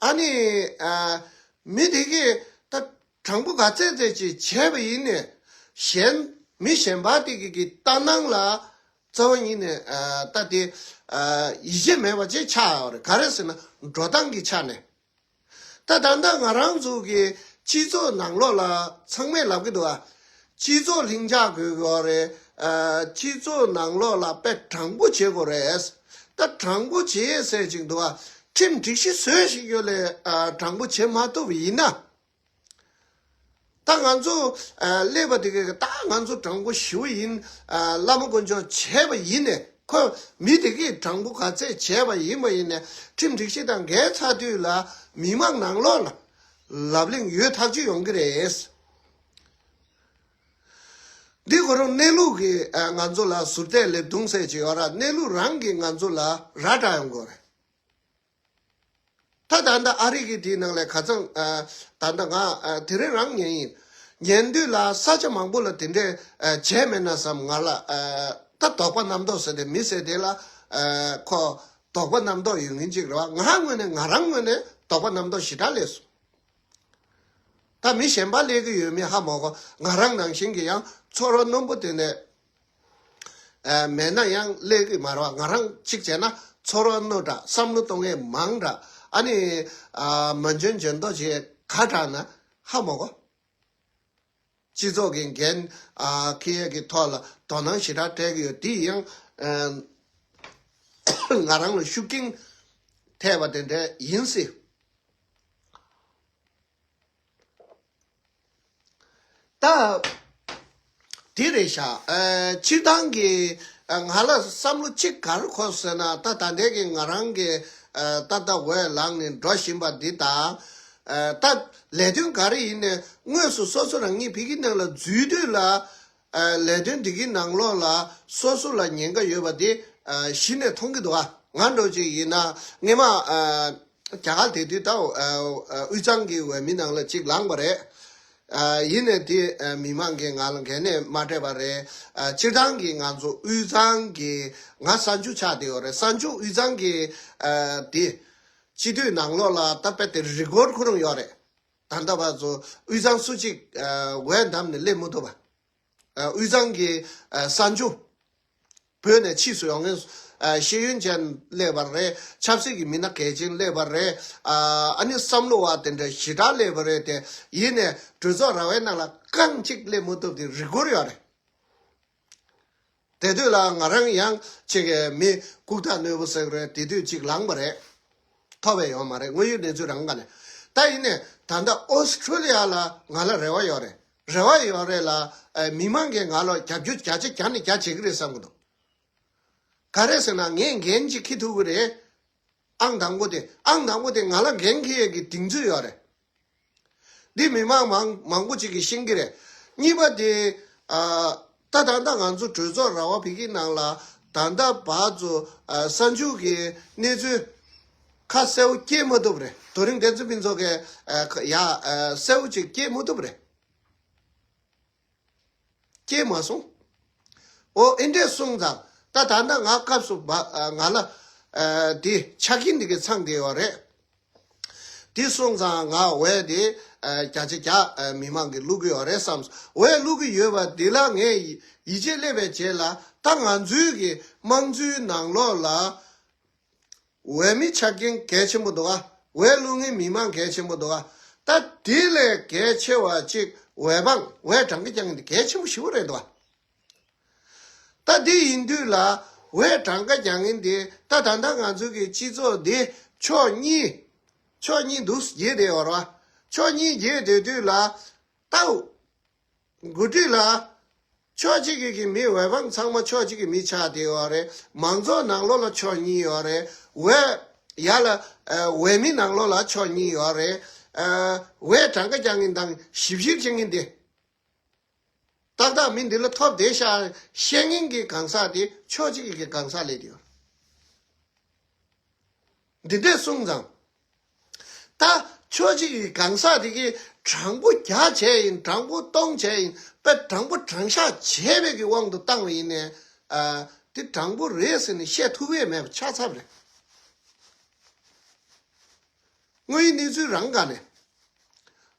ཨ་ནི་ཨ་མི་དེ་གིས་ད་དྲང་པོ་ག་ཚད་ཚད་ཅིག་བྱས་པ་ཡིན་ནས། གཞན་མི་གཞན་པ་དེ་གི་གི་ལྟ་སྣང་ལ་རྩ་བ་ཉིད་ནས་ཨ་ད་དེ་ཨ་ཡིད་ཆེས་མེད་པ་ཅིག་ཆགས་ཡོད་རེད། ག་རེ་ཟེར་ན་འགྲོ་སྟངས་ཀྱི་ཆ་ནས། ད་ད་ལྟ་ང་རང་ཚོ་གི་སྤྱི་ཚོགས་ནང་ལོགས་ལ་ཚང་མས་ལབ་ཀྱི་འདུག་ཨ། སྤྱི་ཚོགས་ལྷིང་འཇགས་དགོས་དགོས་རེད། ཨ་སྤྱི་ཚོགས་ནང་ལོགས་ལ་དཔེ་དྲང་པོ་བྱེད་དགོས་རེད། ད་དྲང་པོ་བྱེད་ཟེར་ཅིག་འདུག་ཨ། ཁྲིམས་སྒྲིག་གཞི་བཟོས་ཤིག་ཡོད་ལས་ཨ་དྲང་པོ་བྱེད་མ་ཐུབ་པ་ཡིན་ན། ད་ང་ཚོ་ཨ་སླེབས་པ་དེ་ག་ད་ང་ཚོ་དྲང་པོ་ཞུ་བ་ཡིན། ཨ་བླ་མ་དཀོན་མཆོག་བྱས་པ་ཡིན་ནས། ཁོ་མི་དེ་གིས་དྲང་པོ་ག་ཚད་བྱས་པ་ཡིན་པ་ཡིན་ནས། ཁྲིམས་སྒྲིག་གཞི་དང་འགལ་ཚར་དུས་ལ་མི་མང་ནང་ལོགས་ལ་ལབ་གླེང་ཡོད་ཐག་ཆོད་ཡོང་གི་རེད། འདི་ཁོ་རང་གནས་ལུགས་ཀྱི་ཨ་ང་ཚོ་ལ་ཟུར་བལྟས་ལེབ་རྡུང་ཟེར་གྱི་ཡོད་ར། གནས་ལུགས་རང་གིས་ང་ཚོ་ལ་ར་སྤྲད་ཡོང་གི་ཡོད་རེད། ད་ད་ལྟ་ཨ་རི་གི་དེའི་ནང་ལ་ཁ་སང་ཨ་ད་ལྟ་ང་ཨ་དེ་རིང་རང་ཉན་ཡིན། ཉན་དུས་ལ་ས་ཆ་མང་པོ་ལ་དེ་འདྲས་ཨ་བྱས་མེད་ན་བསམ། ང་ལ་ཨ་ད་དོགས་པ་རྣམ་རྟོག་ཟེར་ཏེ་མི་ཟེར་དེ་ལ་ཨ་ཁོ་དོགས་པ་རྣམ་རྟོག་ཡོད་མཁན་ཅིག་རེད་བ། ང་ངོས་ནས་ང་རང་ངོས་ནས་དོགས་པ་རྣམ་རྟོག་ཞེ་དྲག་སླེབས་སོང་། ད་མི་གཞན་པ་སླེབས་ཀྱི་ཡོད་མེད་ཧ་མ་གོ། ང་རང་ནང་བཞིན་གྱི་ཡང་ཚོར་བ་རྣོན་པོ་དེ་ནས་ཨ་མེད་ན་ཡང་སླེབས་ཀྱི་མ་རེད་བ། ང་རང་གཅིག་བྱས་ན་ཚོར་བ་རྣོ་དྲགས། བསམ་བློ་གཏོང་མཁན་མང་དྲགས། ཨ་ནི་ཨ་མ་འཇོན་འཇོན་མདོག་བྱེད་ཁ་དྲགས་ན་ཧ་མ་གོ། སྤྱི་ཚོགས་ཀྱི་འགན་ཨ་འཁྱེར་ཡས་ཀྱི་ཐོག་ལ་དོ་སྣང་ཞེ་དྲག་སྤྲད་ཀྱི་ཡོད། དེ་ཡང་ཨ་ང་རང་ལ་ཤུགས་རྐྱེན་ཐེབས་པ་དེ་འདྲ་ཡིན་སྲིད། ད་དེ་རེད་ཤག་ཨ་སྤྱིར་བཏང་གི་ཨ་ང་ལ་བསམ་བློ་གཅིག་ག་རེ་འཁོར་ཟེར་ན། ད་ད་ལྟའི་གི་ང་རང་གི་ཨ་ད་ལྟ་འོས་ལངས་ནས་འགྲོ་བཞིན་པ་འདི་དང་། ཨ་ད་ལས་དོན་ག་རེ་ཡིན་ནའི་དངོས་སུ་སོ་སོ་རང་ཉིད་ཕ་གིའི་ནང་ལ་འཛུལ་དུས་ལ། ཨ་ལས་དོན་འདི་གི་ནང་ལོགས་ལ་སོ་སོ་ལ་ཉེན་ཁ་ཡོད་པ་དེ་ཨ་གཞི་ནས་མཐོང་གི་འདུག་ཨ། ང་འདྲ་ཅིག་ཡིན་ན་སྔས་མ་ཨ་རྒྱ་གར་དེ་དུས་ད་ཨ་ཨ་དབུས་གཙང་གི་འོས་མི་ནང་ལ་གཅིག་ལངས་པ་རེད། ཨ་ཡིན་ནའི་དེ་ཨ་མི་མང་གིས་ང་ལ་གལ་གནད་མ་སྤྲད་པ་རེད། ཨ་སྤྱིར་བཏང་གི་ང་ཚོ་དབུས་གཙང་གི་ང་གསར་འབྱོར་ཆགས་བསྡད་ཡོད་རེད། གསར་འབྱོར་དབུས་གཙང་གི་ཨ་དེ་སྤྱི་འཐུས་ནང་ལོགས་ལ་ད་དཔེ་དེ་རི་ཀོཌ་ཁོ་རང་ཡོད་རེད། ད་ལྟ་བར་དུ་དབུས་གཙང་སུ་གཅིག་ཨ་འོས་བདམས་ནས་སླེབས་མ་ཐུབ་པ། ཨ་དབུས་གཙང་གི་ཨ་གསར་འབྱོར། བོད་ནས་ཕྱིས་སུ་ཡོང་མཁན་ཨ་ཤེས་ཡོན་ཅན་སླེབས་པ་རེད། ཆབ་སྲིད་ཀྱི་མི་སྣ་གལ་ཆེན་སླེབས་པ་རེད། ཨ་ཨ་ནི་བསམ་བློ་བ་དེ་འདྲ་ཞེ་དྲག་སླེབས་པ་རེད་དེ། ཡིན་ནའི་གྲོས་ཚོགས་ར་བའི་ནང་ལ་རྐང་གཅིག་སླེབས་མ་ཐུབ་དེ་རི་ཀོཌ་ཡོད་རེད། དེ་དུས་ལ་ང་རང་ཡང་ཅིག་གི་མི་ལྐུགས་རྟགས་རྣོན་པོ་ཟེར་གི་རེད། དེ་དུས་ཅིག་ལངས་པ་རེད། ཐོབ་པ་ཡོད་མ་རེད། དངོས་ཡོད་གནས་ཚུལ་རང་ག་ནས། ད་ཡིན་ནའི་ད་ལྟ་ཨོ་སི་ཁྲུ་ལི་ཡ་ལ་ང་ལ་རེ་བ་ཡོད་རེད། རེ་བ་ཡོད་རེད་ལ། ཨ་མི་མང་གིས་ང་ལ་རྒྱབ་སྐྱོར་བརྒྱ་ཆ་བརྒྱ་ནས་བརྒྱ་བྱེད་ཀྱི་རེད་བསམ་གྱི་འདུག་ག་རེ་ཟེར་ན་ངས་འགན་ཅིག་འཁྱེར་ཐུབ་ཀྱི་རེད། ཨང་དང་པོ་དེ། ཨང་དང་པོ་དེ་ང་ལ་འགན་འཁྱེར་ཡས་ཀྱི་གདེང་ཚོད་ཡོད་རེད། འདི་མི་མང་མང་མང་པོ་ཅིག་གིས་ཤེས་ཀྱི་རེད། གཉིས་པ་དེ། ཨ། ད་ད་ལྟ་ང་ཚོ་གྲོས་ཚོགས་ར་བ་བི་གི་ནང་ལ་ད་ལྟ་བར་དུ་ཨ་གསར་འཇུག་གི་གནས་ཚུལ་ཁ་གསལ་པོ་སྐྱེལ་མ་ཐུབ་རེད། དེ་རིང་བདེན་ཚིག་ཕུན་ཚོགས་ཀྱིས་ཨ་ཡ་ཨ་གསལ་པོ་ཅིག་སྐྱེལ་མ་ཐུབ་རེད། སྐྱེལ་མ་སོང་། ཨོ་ཨེ་འདྲས་སོང་ཙང་ད་ད་ལྟ་ང་སྐབས་སུ་བ་ཨ་ང་ལ་ཨ་དེ་ཆ་རྐྱེན་འདི་གི་ཚང་བསྡད་ཡོད་རེད། དེ་སོང་ཙང་ང་འོས་དེ་ཨ་བརྒྱ་ཆ་བརྒྱ་ཨ་མི་མང་གིས་བླུག་གི་ཡོད་རེད་བསམ། འོས་བླུག་གི་ཡོད་པ་འདི་ལ་ངས་ཡིད་ཡིད་ཆེས་སླེབས་པའི་རྗེས་ལ་ད་ང་ཚོའི་གི་དམངས་གཙོའི་ནང་ལོགས་ལ་འོས་མི་ཆ་རྐྱེན་གལ་ཆེན་པོ་འདུག་ག་འོས་བླུག་མཁན་མི་མང་གལ་ཆེན་པོ་འདུག་ག་ད་དེ་ལས་གལ་ཆེ་བ་གཅིག་འོས་འབངས་འོས་གྲངས་ཀ་རྒྱག་མཁན་དེ་གལ་ཆེན་པོ་ཞེ་པོ་རེད་འདུག་ག་ད་དེ་ཡིན་དུས་ལ་འོས་གྲངས་ཀ་རྒྱག་མཁན་དེ་ད་ད་ལྟ་ང་ཚོའི་གི་སྤྱི་ཚོགས་འདི་ཕྱོགས་གཉིས། ཕྱོགས་གཉིས་འདུག་འགྱེལ་བསྡད་ཡོད་རེད་བ། ཕྱོགས་གཉིས་འགྱེལ་བསྡད་དུས་ལ་ད་འགོ་ཁྲིད་ལ་ཕྱོགས་གཅིག་གི་གི་མི་འོས་འབངས་ཚང་མ་ཕྱོགས་གཅིག་གི་མི་ཆགས་བསྡད་ཡོད་རེད། མང་ཚོགས་ནང་ལོགས་ལ་ཕྱོགས་གཉིས་ཡོད་རེད། འོས་ཡ་ལ་ཨ་འོས་མི་ནང་ལོགས་ལ་ཕྱོགས་གཉིས་ཡོད་རེད། ཨ་འོས་གྲངས་ཀ་རྒྱག་མཁན་དང་ཞིབ་བཤེར་བྱེད་མཁན་དེ། ཏག་ཏག་མི་འདི་ལ་ཐོབ་བསྡད་ཤག་བཤད་མཁན་གྱི་གང་ཟག་དེ་ཕྱོགས་གཅིག་གི་གང་ཟག་སླེབས་ཡོད། འདི་འདྲས་སོང་ཙང་། ད་ཕྱོགས་གཅིག་གི་གང་ཟག་དེ་གིས་གྲངས་པོ་བརྒྱ་བྱས་ཡིན། གྲངས་པོ་སྟོང་བྱས་ཡིན། དཔེ་གྲངས་པོ་གྲངས་ཤག་བྱས་པའི་གི་དབང་དུ་བཏང་བ་ཡིན་ནའི། ཨ་དེ་གྲངས་པོ་རེད་ཟེར་ནས་བཤད་ཐུབ་ཡས་མེད་པ་ཆགས་ཚར་བ་རེད། དངོས་ཡོད་གནས་ཚུལ་རང་ག་ནས།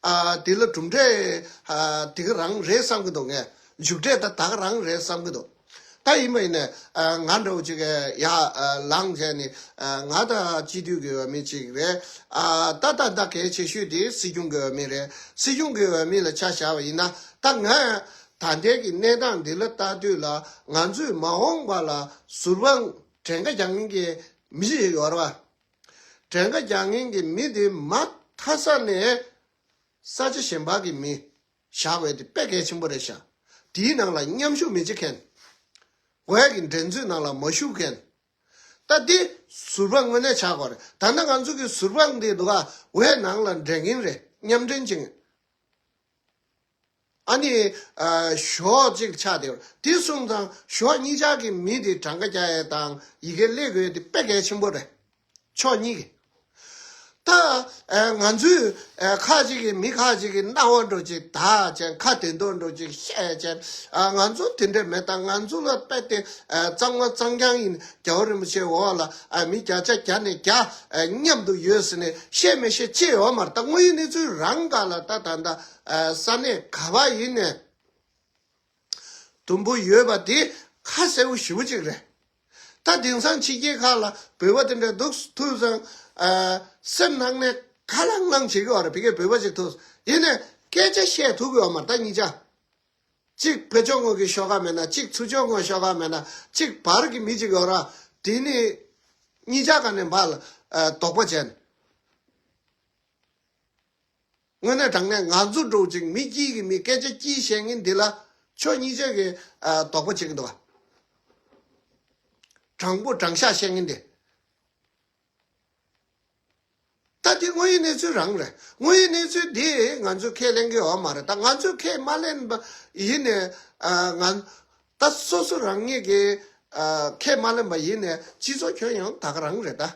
ཨ་དེ་ལ་གྲུབ་འབྲས་ཨ་དེ་ག་རང་རེད་བསམ་གྱི་འདུག་ངས་མཇུག་འབྲས་ད་ད་ག་རང་རེད་བསམ་གྱི་འདུག་ད་ཡིན་པ་ཡིན་ནས་ཨ་ང་འདྲ་བོ་ཅིག་གིས་ཡ་ཨ་ལངས་བྱས་ནས་ཨ་ང་ད་སྤྱི་འཐུས་ཀྱི་འོས་མི་ཅིག་རེད། ཨ་ད་ད་ད་གལ་ཆེ་ཤོས་དེ་སྲིད་སྐྱོང་གི་འོས་མི་རེད། སྲིད་སྐྱོང་གི་འོས་མི་ལ་ཆ་བཞག་པ་ཡིན་ན་ད་ང་ད་ལྟའི་གི་གནས་སྟངས་འདི་ལ་ལྟ་དུས་ལ་ང་ཚོས་མ་འོངས་པ་ལ་ཟུར་དཔང་གྲངས་ཀ་རྒྱག་མཁན་གྱི་མི་ཞིག་ཡོད་རེད་བ། གྲངས་ཀ་རྒྱག་མཁན་གྱི་མི་དེ་མ་མཐའ་ས་ནས་ས་ཆ་གཞན་པ་གི་མི་བཞག་པ་དེ་དཔེ་གལ་ཆེན་པོ་རེད་ཤག་དེའི་ནང་ལ་མཉམ་ཞུགས་མི་བྱེད་མཁན། འོས་ཀྱི་འགྲན་རྩོད་ནང་ལ་མ་ཞུགས་མཁན། ད་འདི་ཟུར་དཔང་དངོས་གནས་ཆགས་དགོས་རེད། ད་ལྟ་ང་ཚོ་གི་ཟུར་དཔང་དེ་འདུག་ག་འོས་ནང་ལ་འགྲན་མཁན་རེད། མཉམ་འགྲན་བྱེད་མཁན། ཨ་ནི་ཨ་ཞོགས་གཅིག་ཆགས་བསྡད་པ་དེ་སོང་ཙང་ཞོགས་གཉིས་ཆར་གྱི་མི་དེ་གྲངས་ཀ་རྒྱག་ཡས་དང་ཡི་གེ་སླེབས་དགོས་དེ་དཔེ་གལ་ཆེན་པོ་རེད། ཕྱོགས་གཉིས་ཀྱི། ད་ཨ་ང་ཚོས་ཨ་ཁ་ཅིག་གིས་མི་ཁ་ཅིག་གིས་རྣ་བ་འགྲོ་ཅིག་དག་ཅན་ཁ་དེ་འདོད་འགྲོ་ཅིག་བཤད་ཅན། ཨ་ང་ཚོ་དེ་འདྲས་མེད། ད་ང་ཚོ་ལ་དཔེ་དེ་ཨ་གཙང་མ་གཙང་རྐྱང་ཡིན། རྒྱལ་བ་རིན་པོ་ཆེ་འོག་ལ་ཨ་མི་བརྒྱ་ཆ་བརྒྱ་ནས་བརྒྱ་ཨ་མཉམ་དུ་ཡོད་ཟེར་ནས་བཤད་མི་བཤད་ཅི་ཡོད་མ་རེད། ད་དངོས་ཡོད་གནས་ཚུལ་རང་སྒང་ལ་ད་ད་ལྟ་ཨ་ས་གནས་ག་པ་ཡིན་ནས་དུམ་བུ་ཡོད་པ་དེ་ཁ་གསལ་པོ་ཞེ་པོ་ཅིག་རེད། ད་དེང་སང་ཕྱི་རྒྱལ་ཁག་ལ་བོད་པ་དེ་འདྲ་འདུག་ཐུག་སང་ཨ་སེམས་ནང་ནས་ཁ་ལང་ལང་བྱེད་ཀྱི་ཡོད་རེད། ཕ་གིའི་བོད་པ་ཅིག་ཐུག་ཡིན་ནས་སྐད་ཆ་བཤད་ཐུབ་ཀྱི་ཡོད་མ་རེད། ད་གཉིས་ཆ། གཅིག་བོད་ལྗོངས་ངོས་ཀྱི་ཤོག་ཁག་མེད་ན། གཅིག་ཚུར་ཕྱོགས་ངོས་ཤོག་ཁག་མེད་ན། གཅིག་བར་གྱི་མི་གཅིག་ཡོད་ར། དེ་ནི་གཉིས་ཆ་ག་ནས་འབའ་ལ་ཨ་དོགས་པ་བྱས་ནས། དངོས་གནས་དྲང་གནས་ང་ཚོ་འདྲ་བོ་ཅིག་མི་སྐྱིད་ཀྱི་མི་སྐད་ཆ་སྐྱིད་བཤད་མཁན་འདི་ལ་ཕྱོགས་གཉིས་ཆ་གི་ཨ་དོགས་པ་བྱེད་ཀྱི་འདུག་ག་དྲང་པོ་དྲང་བཞག་བཤད་མཁན་འདི། ད་འདི་དངོས་ཡོད་གནས་ཚུལ་རང་རེད། དངོས་ཡོད་གནས་ཚུལ་འདི་ང་ཚོས་ཁས་ལེན་གྱི་ཡོད་མ་རེད། ད་ང་ཚོས་ཁས་མ་ལེན་པ་ཡིན་ནས་ཨ་ང་ད་སོ་སོ་རང་ཉིད་ཀྱིས་ཨ་ཁས་མ་ལེན་པ་ཡིན་ནས་སྤྱི་ཚོགས་ཁྱོན་ཡོངས་ད་ག་རང་རེད་ད།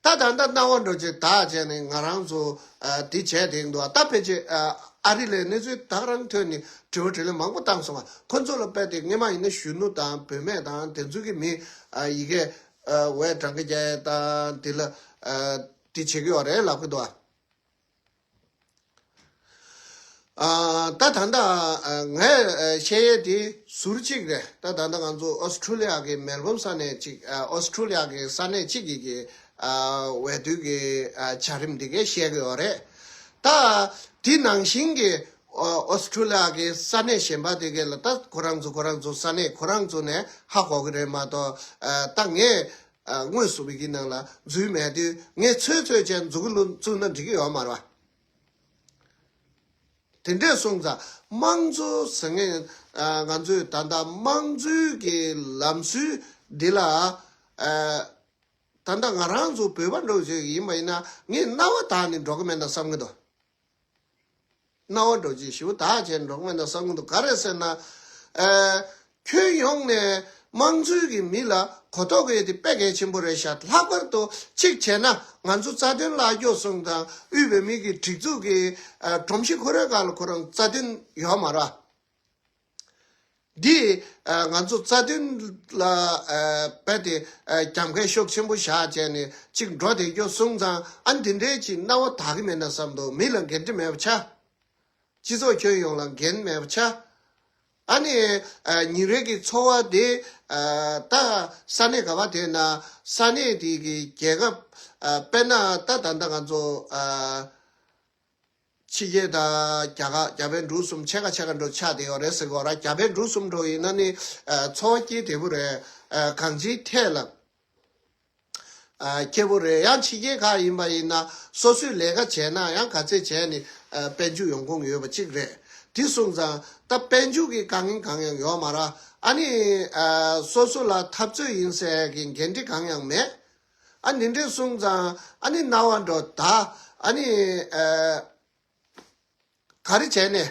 ད་ད་ལྟ་སྣང་བ་འགྲོ་ཅིག་དག་བྱས་ནས་ང་རང་ཚོ་ཨ་འདི་བྱས་དེ་འདུག་ད་ཕལ་ཆེར་ཨ་ཨ་རི་ལ་གནས་ཚུལ་ད་ག་རང་ཐོན་ནས་དྲི་བ་དྲིས་ལན་མང་པོ་བཏང་སོང་བ། ཁོ་ཚོ་ལ་དཔེ་དེ་སྔས་མ་ཡིན་ན་གཞོན་ནུ་དང་བུད་མེད་དང་དེ་ཚོ་གི་མི་ཨ་ཡི་གེ་ཨ་འོས་གྲངས་ཀ་རྒྱག་ཡས་དང་དེ་ལ་ཨ་དེ་བྱེད་ཀྱི་ཡོད་རེད་ལབ་ཀྱི་འདུག་ཨ། ཨ་ད་ད་ལྟ་ཨ་ངས་ཨ་བཤད་ཡས་དེ་ཟུར་གཅིག་རེད། ད་ད་ལྟ་ང་ཚོ་ཨོ་སི་ཁྲུ་ལི་ཡ་གི་མེལ་བོན་ས་གནས་གཅིག་ཨ་ཨོ་སི་ཁྲུ་ལི་ཡ་གི་ས་གནས་གཅིག་གི་གི་ཨ་འོས་བསྡུ་གི་ཨ་བྱ་རིམ་འདི་གའི་བཤད་ཀྱི་ཡོད་རེད། ད་དེ་ནང་བཞིན་གྱི་ཨོ་ཨོ་སི་ཁྲུ་ལི་ཡ་གི་ས་གནས་གཞན་པ་དེ་གའི་ལ་ད་ཁོ་རང་ཚོ་ཁོ་རང་ཚོ་ས་གནས་ཁོ་རང་ཚོ་ནས་ཧ་གོ་གི་རེད་མ་གཏོགས། ཨ་ད་ངས་ཨ་དངོས་སུ་བི་གི་ནང་ལ་འཛུལ་མེད་དུས་ངས་ཚོད་ཚོད་ཅན་འཛུལ་གི་ལུ་བཙུགས་ན་འགྲིག་གི་ཡོད་མ་རེད་བ། དེ་འདྲས་སོང་ཙང་དམངས་གཙོ་ཟེར་མཁན་ཨ་ང་ཚོས་ད་ལྟ་དམངས་གཙོའི་གི་ལམ་སྲོལ་འདི་ལ་ཨ་ད་ལྟ་ང་རང་ཚོ་བོད་པ་འདྲ་བོ་ཞིག་ཡིན་པ་ཡིན་ན་ངས་རྣ་བ་དག་ནས་འགྲོ་གི་མེད་ན་བསམ་གི་འདུག་སྣང་བ་འགྲོ་ཅིག་ཞིབ་ཏག་བྱས་འགྲོ་གི་མེད་ན་བསམ་གི་འདུག་ག་རེ་ཟེར་ན། ཨ། ཁྱོན་ཡོངས་ནས་དམངས་གཙོའི་གི་མི་ལ་གོ་རྟོགས་ཡོད་དེ་དཔེ་གལ་ཆེན་པོ་རེད་ཤག་ལྷག་པར་དུ་གཅིག་བྱས་ན་ང་ཚོ་རྩ་དོན་བརླག་རྒྱུ་སོང་ཙང་དབུས་བོད་མིའི་གི་སྒྲིག་འཛུགས་ཀྱི་ཨ་སྒྲོམ་གཞི་ཁོ་རའི་སྒང་ལ་ཁོ་རང་རྩ་དོན་ཡོད་མ་རེད། འདི་ཨ་ང་ཚོ་རྩ་དོན་ལ་ཨ་རྦད་དེ་ཨ་རྒྱབ་འགལ་ཤུགས་ཆེན་པོ་བཞག་བྱས་ནས་གཅིག་འགྲོ་བསྡད་རྒྱུ་སོང་ཙང་ཨ་འདི་འདྲའི་ཅིག་སྣང་བ་དག་གི་མེད་ན་བསམ་འདུག་མི་ལ་འགན་འཁྲི་མེད་པ་ཆགས། སྤྱི་ཚོགས་ཁྱོན་ཡོངས་ལ་འགན་མེད་པ་ཆགས། ཨ་ནི་ཨ་ཉིན་རེ་གི་འཚོ་བ་དེ་ཨ་ད་ས་གནས་ག་བ་དེ་ན་ས་གནས་དེ་གི་རྒྱལ་ཁབ་ཨ་དཔེར་ན་ད་ད་ལྟ་ང་ཚོ་ཨ་ཕྱི་རྒྱལ་དང་རྒྱ་གར་རྒྱ་བལ་འབྲུག་གསུམ་ཕྱེད་ཀ་ཕྱེད་ཀ་འགྲོ་ཆགས་བསྡད་ཡོད་རེད་ཟེར་གི་ཡོད་ར། རྒྱ་བལ་འབྲུག་གསུམ་འགྲོ་ཡིན་ན་ནི་ཨ་འཚོ་བ་སྐྱེལ་བདེ་པོ་རེད། ཨ་གང་ཅིའི་ཐད་ལ། ཨ་ཁྱད་པར་རེད། ཡང་ཕྱི་རྒྱལ་ཁག་ཡིན་པ་ཡིན་ན་སོ་སོས་ལས་ཀ་བྱས་ན་ཡང་ག་ཚད་བྱས་ནས་ཨ་དཔལ་འབྱོར་ཡོང་ཁུངས་ཡོད་པ་གཅིག་རེད། དེ་སོང་ཙང་ད་དཔལ་འབྱོར་གྱི་དཀའ་ངལ་གང་ཡང་ཡོད་མ་རེད། ཨ་ནི་ཨ་སོ་སོ་ལ་འཐབ་རྩོད་ཡིན་ཟེར་གྱི་འགན་འཁྲི་གང་ཡང་མེད། ཨ་ནི་འདྲ་སོང་ཙང་ཨ་ནི་རྣ་བ་འགྲོ་ད་ཨ་ནི་ཨ། ག་རེ་བྱས་ནས་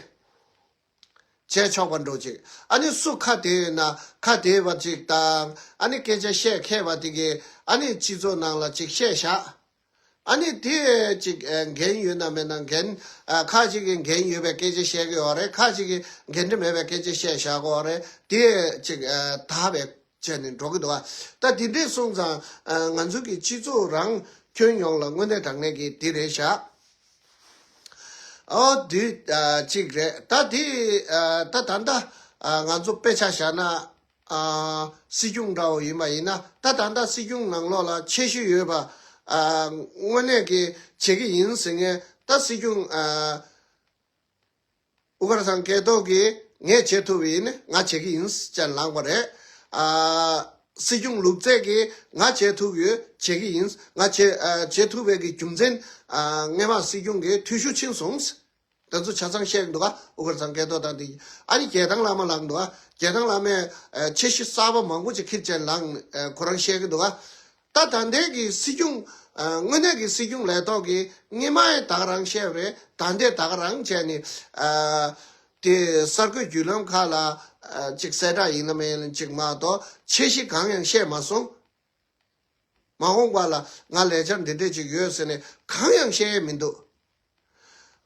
བྱས་ཆོག་པ་འགྲོ་ཅིག་ཨ་ནི་སུ་ཁ་བདེ་ཡོད་ན་ཁ་བདེ་བ་ཅིག་དང་ཨ་ནི་སྐད་ཆ་བཤད་མཁས་པ་དེ་གས་ཨ་ནི་སྤྱི་ཚོགས་ནང་ལ་ཅིག་བཤད་བཞག་ཨ་ནི་དེ་ཅིག་ཨ་འགན་ཡོད་ན་མེད་ན་འགན་ཨ་ཁ་ཅིག་གིས་འགན་ཡོད་པའི་སྐད་ཆ་བཤད་ཀྱི་ཡོད་རེད། ཁ་ཅིག་གིས་འགན་འཁྲི་མེད་པའི་སྐད་ཆ་བཤད་བཞག་གི་ཡོད་རེད། དེ་ཅིག་ཨ་དག་པའི་བྱས་ནས་འགྲོ་གི་འདུག་བ། ད་དེ་འདྲས་སོང་ཙང་ཨ་ང་ཚོ་གི་སྤྱི་ཚོགས་རང་ཁྱོན་ཡོངས་ལ་དངོས་གནས་དྲང་གནས་ཀྱི་དེ་རེད་བཞག་ཨོ་དེ་ཨ་གཅིག་རེད། ད་དེ་ཨ་ད་ད་ལྟ་ཨ་ང་ཚོ་དཔེ་ཆ་བཞག་ན་ཨ་སྲིད་སྐྱོང་འདྲ་བོ་ཡིན་པ་ཡིན་ན་ད་ད་ལྟ་སྲིད་སྐྱོང་ནང་ལོགས་ལ་ཆེ་ཤོས་ཡོད་པ་ཨ་དངོས་གནས་ཀྱི་བྱེད་ཀྱི་ཡིན་ཟེར་མཁན་ད་སྲིད་སྐྱོང་ཨ། ཨུ་དཀར་ཚང་སྐལ་རྡོར་གྱིས་ངས་བྱེད་ཐུབ་པ་ཡིན་ན་ང་བྱེད་ཀྱི་ཡིན་ཅེས་ལངས་པ་རེད། ཨ་སྲིད་སྐྱོང་ལུག་རྫས་ཀྱིས་ང་བྱེད་ཐུབ་ཡོད་བྱེད་ཀྱི་ཡིན། ང་བྱེད་ཨ་བྱེད་ཐུབ་པའི་གི་རྒྱུ་མཚན་ཨ་སྔས་མ་སྲིད་སྐྱོང་གིས་འཐུས་ཤོར་ཕྱིན་སོང་། དེ་ཚོ་ཆ་ཚང་བཤད་ཀྱི་འདུག་ག་ཨུ་དཀར་ཚང་སྐལ་རྡོར་དང་དེ་ཨ་ནི་རྒྱལ་ཐང་བླ་མ་ལངས་འདུག་ག་རྒྱལ་ཐང་བླ་མས་ཨ་ཆེ་བཞི་གསར་པ་མང་པོ་ཅིག་ཁྱེར་བྱས་ལངས་ཨ་ཁོ་རང་བཤད་ཀྱི་འདུག་ག་ད་ད་ལྟའི་གི་སྲིད་སྐྱོང་ཨ་དངོས་གནས་ཀྱི་སྲིད་སྐྱོང་ལས་ཐོག་གི་སྔོན་མ་ཡི་ད་ག་རང་བཤད་པ་རེད། ད་ལྟའི་ད་ག་རང་བྱས་ནས་ཨ་དེ་གསར་འགོད་བརྒྱུད་ལམ་ཁག་ལ་ཨ་ཅིག་གསལ་བསྒྲགས་ཡིན་ན་མིན་ན་ཅིག་མ་གཏོགས་ཆེ་བཞི་གང་ཡང་བཤད་མ་སོང་། མ་འོངས་པ་ལ་ང་ལས་འཆར་འདི་འདྲས་ཅིག་ཡོད་ཟེར་ནས་གང་ཡང་བཤད་ཡས་མི་འདུག་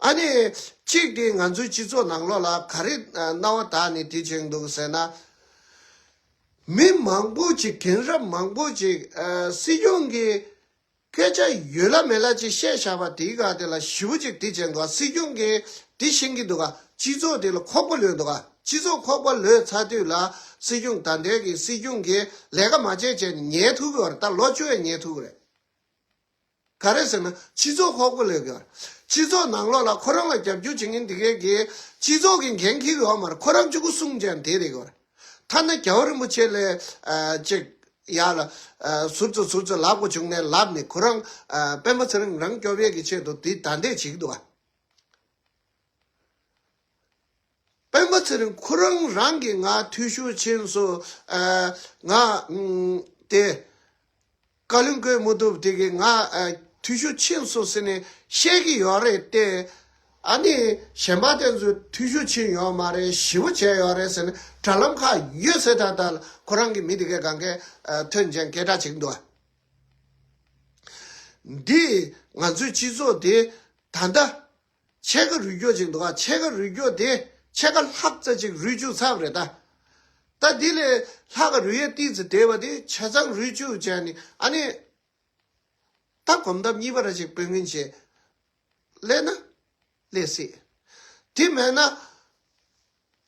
ཨ་ནི་གཅིག་དེ་ང་ཚོའི་སྤྱི་ཚོགས་ནང་ལོགས་ལ་ག་རེ་ཨ་རྣ་བ་དག་ནས་དེ་བྱེད་ཀྱི་འདུག་ཟེར་ན། མི་མང་པོ་ཅིག་རྒན་རབས་མང་པོ་ཅིག་ཨ་སྲིད་སྐྱོང་གི་སྐད་ཆ་ཡོད་ལ་མེད་ལ་ཅིག་བཤད་བཞག་པ་དེའི་སྒང་དེ་ལ་ཞེ་པོ་ཅིག་དེ་བྱེད་འདུག་སྲིད་སྐྱོང་གིས་དེ་ཤེས་ཀྱི་འདུག་ག་སྤྱི་ཚོགས་དེ་ལ་ཁོག་པ་ལོས་འདུག་ག་སྤྱི་ཚོགས་ཁོག་པ་ལོས་ཚར་དུས་ལ་སྲིད་སྐྱོང་ད་ལྟའི་གི་སྲིད་སྐྱོང་གིས་ལས་ཀ་མ་བྱས་བྱས་ནས་ཉལ་ཐུབ་ཀྱི་ཡོད་རེད། ད་ལོ་བཅུ་ཡས་ཉལ་ཐུབ་ཀྱི་རེད། ག་རེ་ཟེར་ན་སྤྱི་ཚོགས་ཁོག་པ་ལོས་ཀྱི་ཡོད་རེད། སྤྱི་ཚོགས་ནང་ལོགས་ལ་ཁོ་རང་ལ་རྒྱབ་སྐྱོར་བྱེད་མཁན་དེ་གས་ཀྱིས་སྤྱི་ཚོགས་ཀྱི་འགན་འཁྱེར་གྱི་ཡོད་མ་རེད། ཁོ་རང་གཅིག་པུ་གསུང་བྱས་ནས་བསྡད་བསྡད་ཀྱི་ཡོད་རེད། ཐ་ན་རྒྱལ་བ་རིན་པོ་ཆེ་ལ་ཨ་ཅིག་ཡར་ལ་ཨ་ཟུར་ཙམ་ཟུར་ཙམ་ལབ་དགོས་བྱུང་ནས་ལབ་ནས་ཁོ་རང་ཨ་སྤེན་པ་ཚེ་རིང་རང་སྐྱོབ་ཡས་ཀྱི་ཆེད་དུ་འདི་ད་འདེད་བྱེད་ཀྱི་འདུག་ག་སྤེན་པ་ཚེ་རིང་ཁོ་རང་རང་གིས་ང་འཐུས་ཤོར་ཕྱིན་སོང་། ཨ་ང་ཨུམ་དེ་བཀའ་བློན་བསྐོས་མ་ཐུབ་དེ་གིས་ང་ཨ་འཐུས་ཤོར་ཕྱིན་སོང་ཟེར་ནས་བཤད་ཀྱི་ཡོད་རེད་དེ། ཨ་ནི་གཞན་པ་དེ་ཚོས་འཐུས་ཤོར་ཕྱིན་ཡོད་མ་རེད། ཞེ་པོ་བྱས་ཡོད་རེད་ཟེར་ནས་དྲ་ལམ་ཁག་ཡོད་ཟེར་ད་ལྟ་ཁོ་རང་གི་མི་དེ་གས་གང་གས་ཨ་ཐོན་ཅན་སྐད་གྲགས་བྱེད་ཀྱི་འདུག་ག་འདི་ང་ཚོའི་སྤྱི་ཚོགས་དེ་ད་ལྟ་ཕྱེད་ཀ་རུལ་རྒྱུ་ཅིག་འདུག་ག་ཕྱེད་ཀ་རུལ་རྒྱུ་དེ་ཕྱེད་ཀ་ལྷག་ཙམ་ཅིག་རུལ་བཅུག་ཚར་བ་རེད་ད། ད་འདི་ལས་ལྷག་ག་རུལ་ཡས་ཏིག་ཙམ་བསྡད་པ་དེ་ཆ་ཚང་རུལ་བཅུག་བྱས་ནས་ཨ་ནི། ད་གོམ་སྟབས་གཉིས་པ་ར་ཅིག་སྤོ་མཁན་བྱས། སླེབས་ན་སླེབས་སྲིད། དེ་མེད་ན་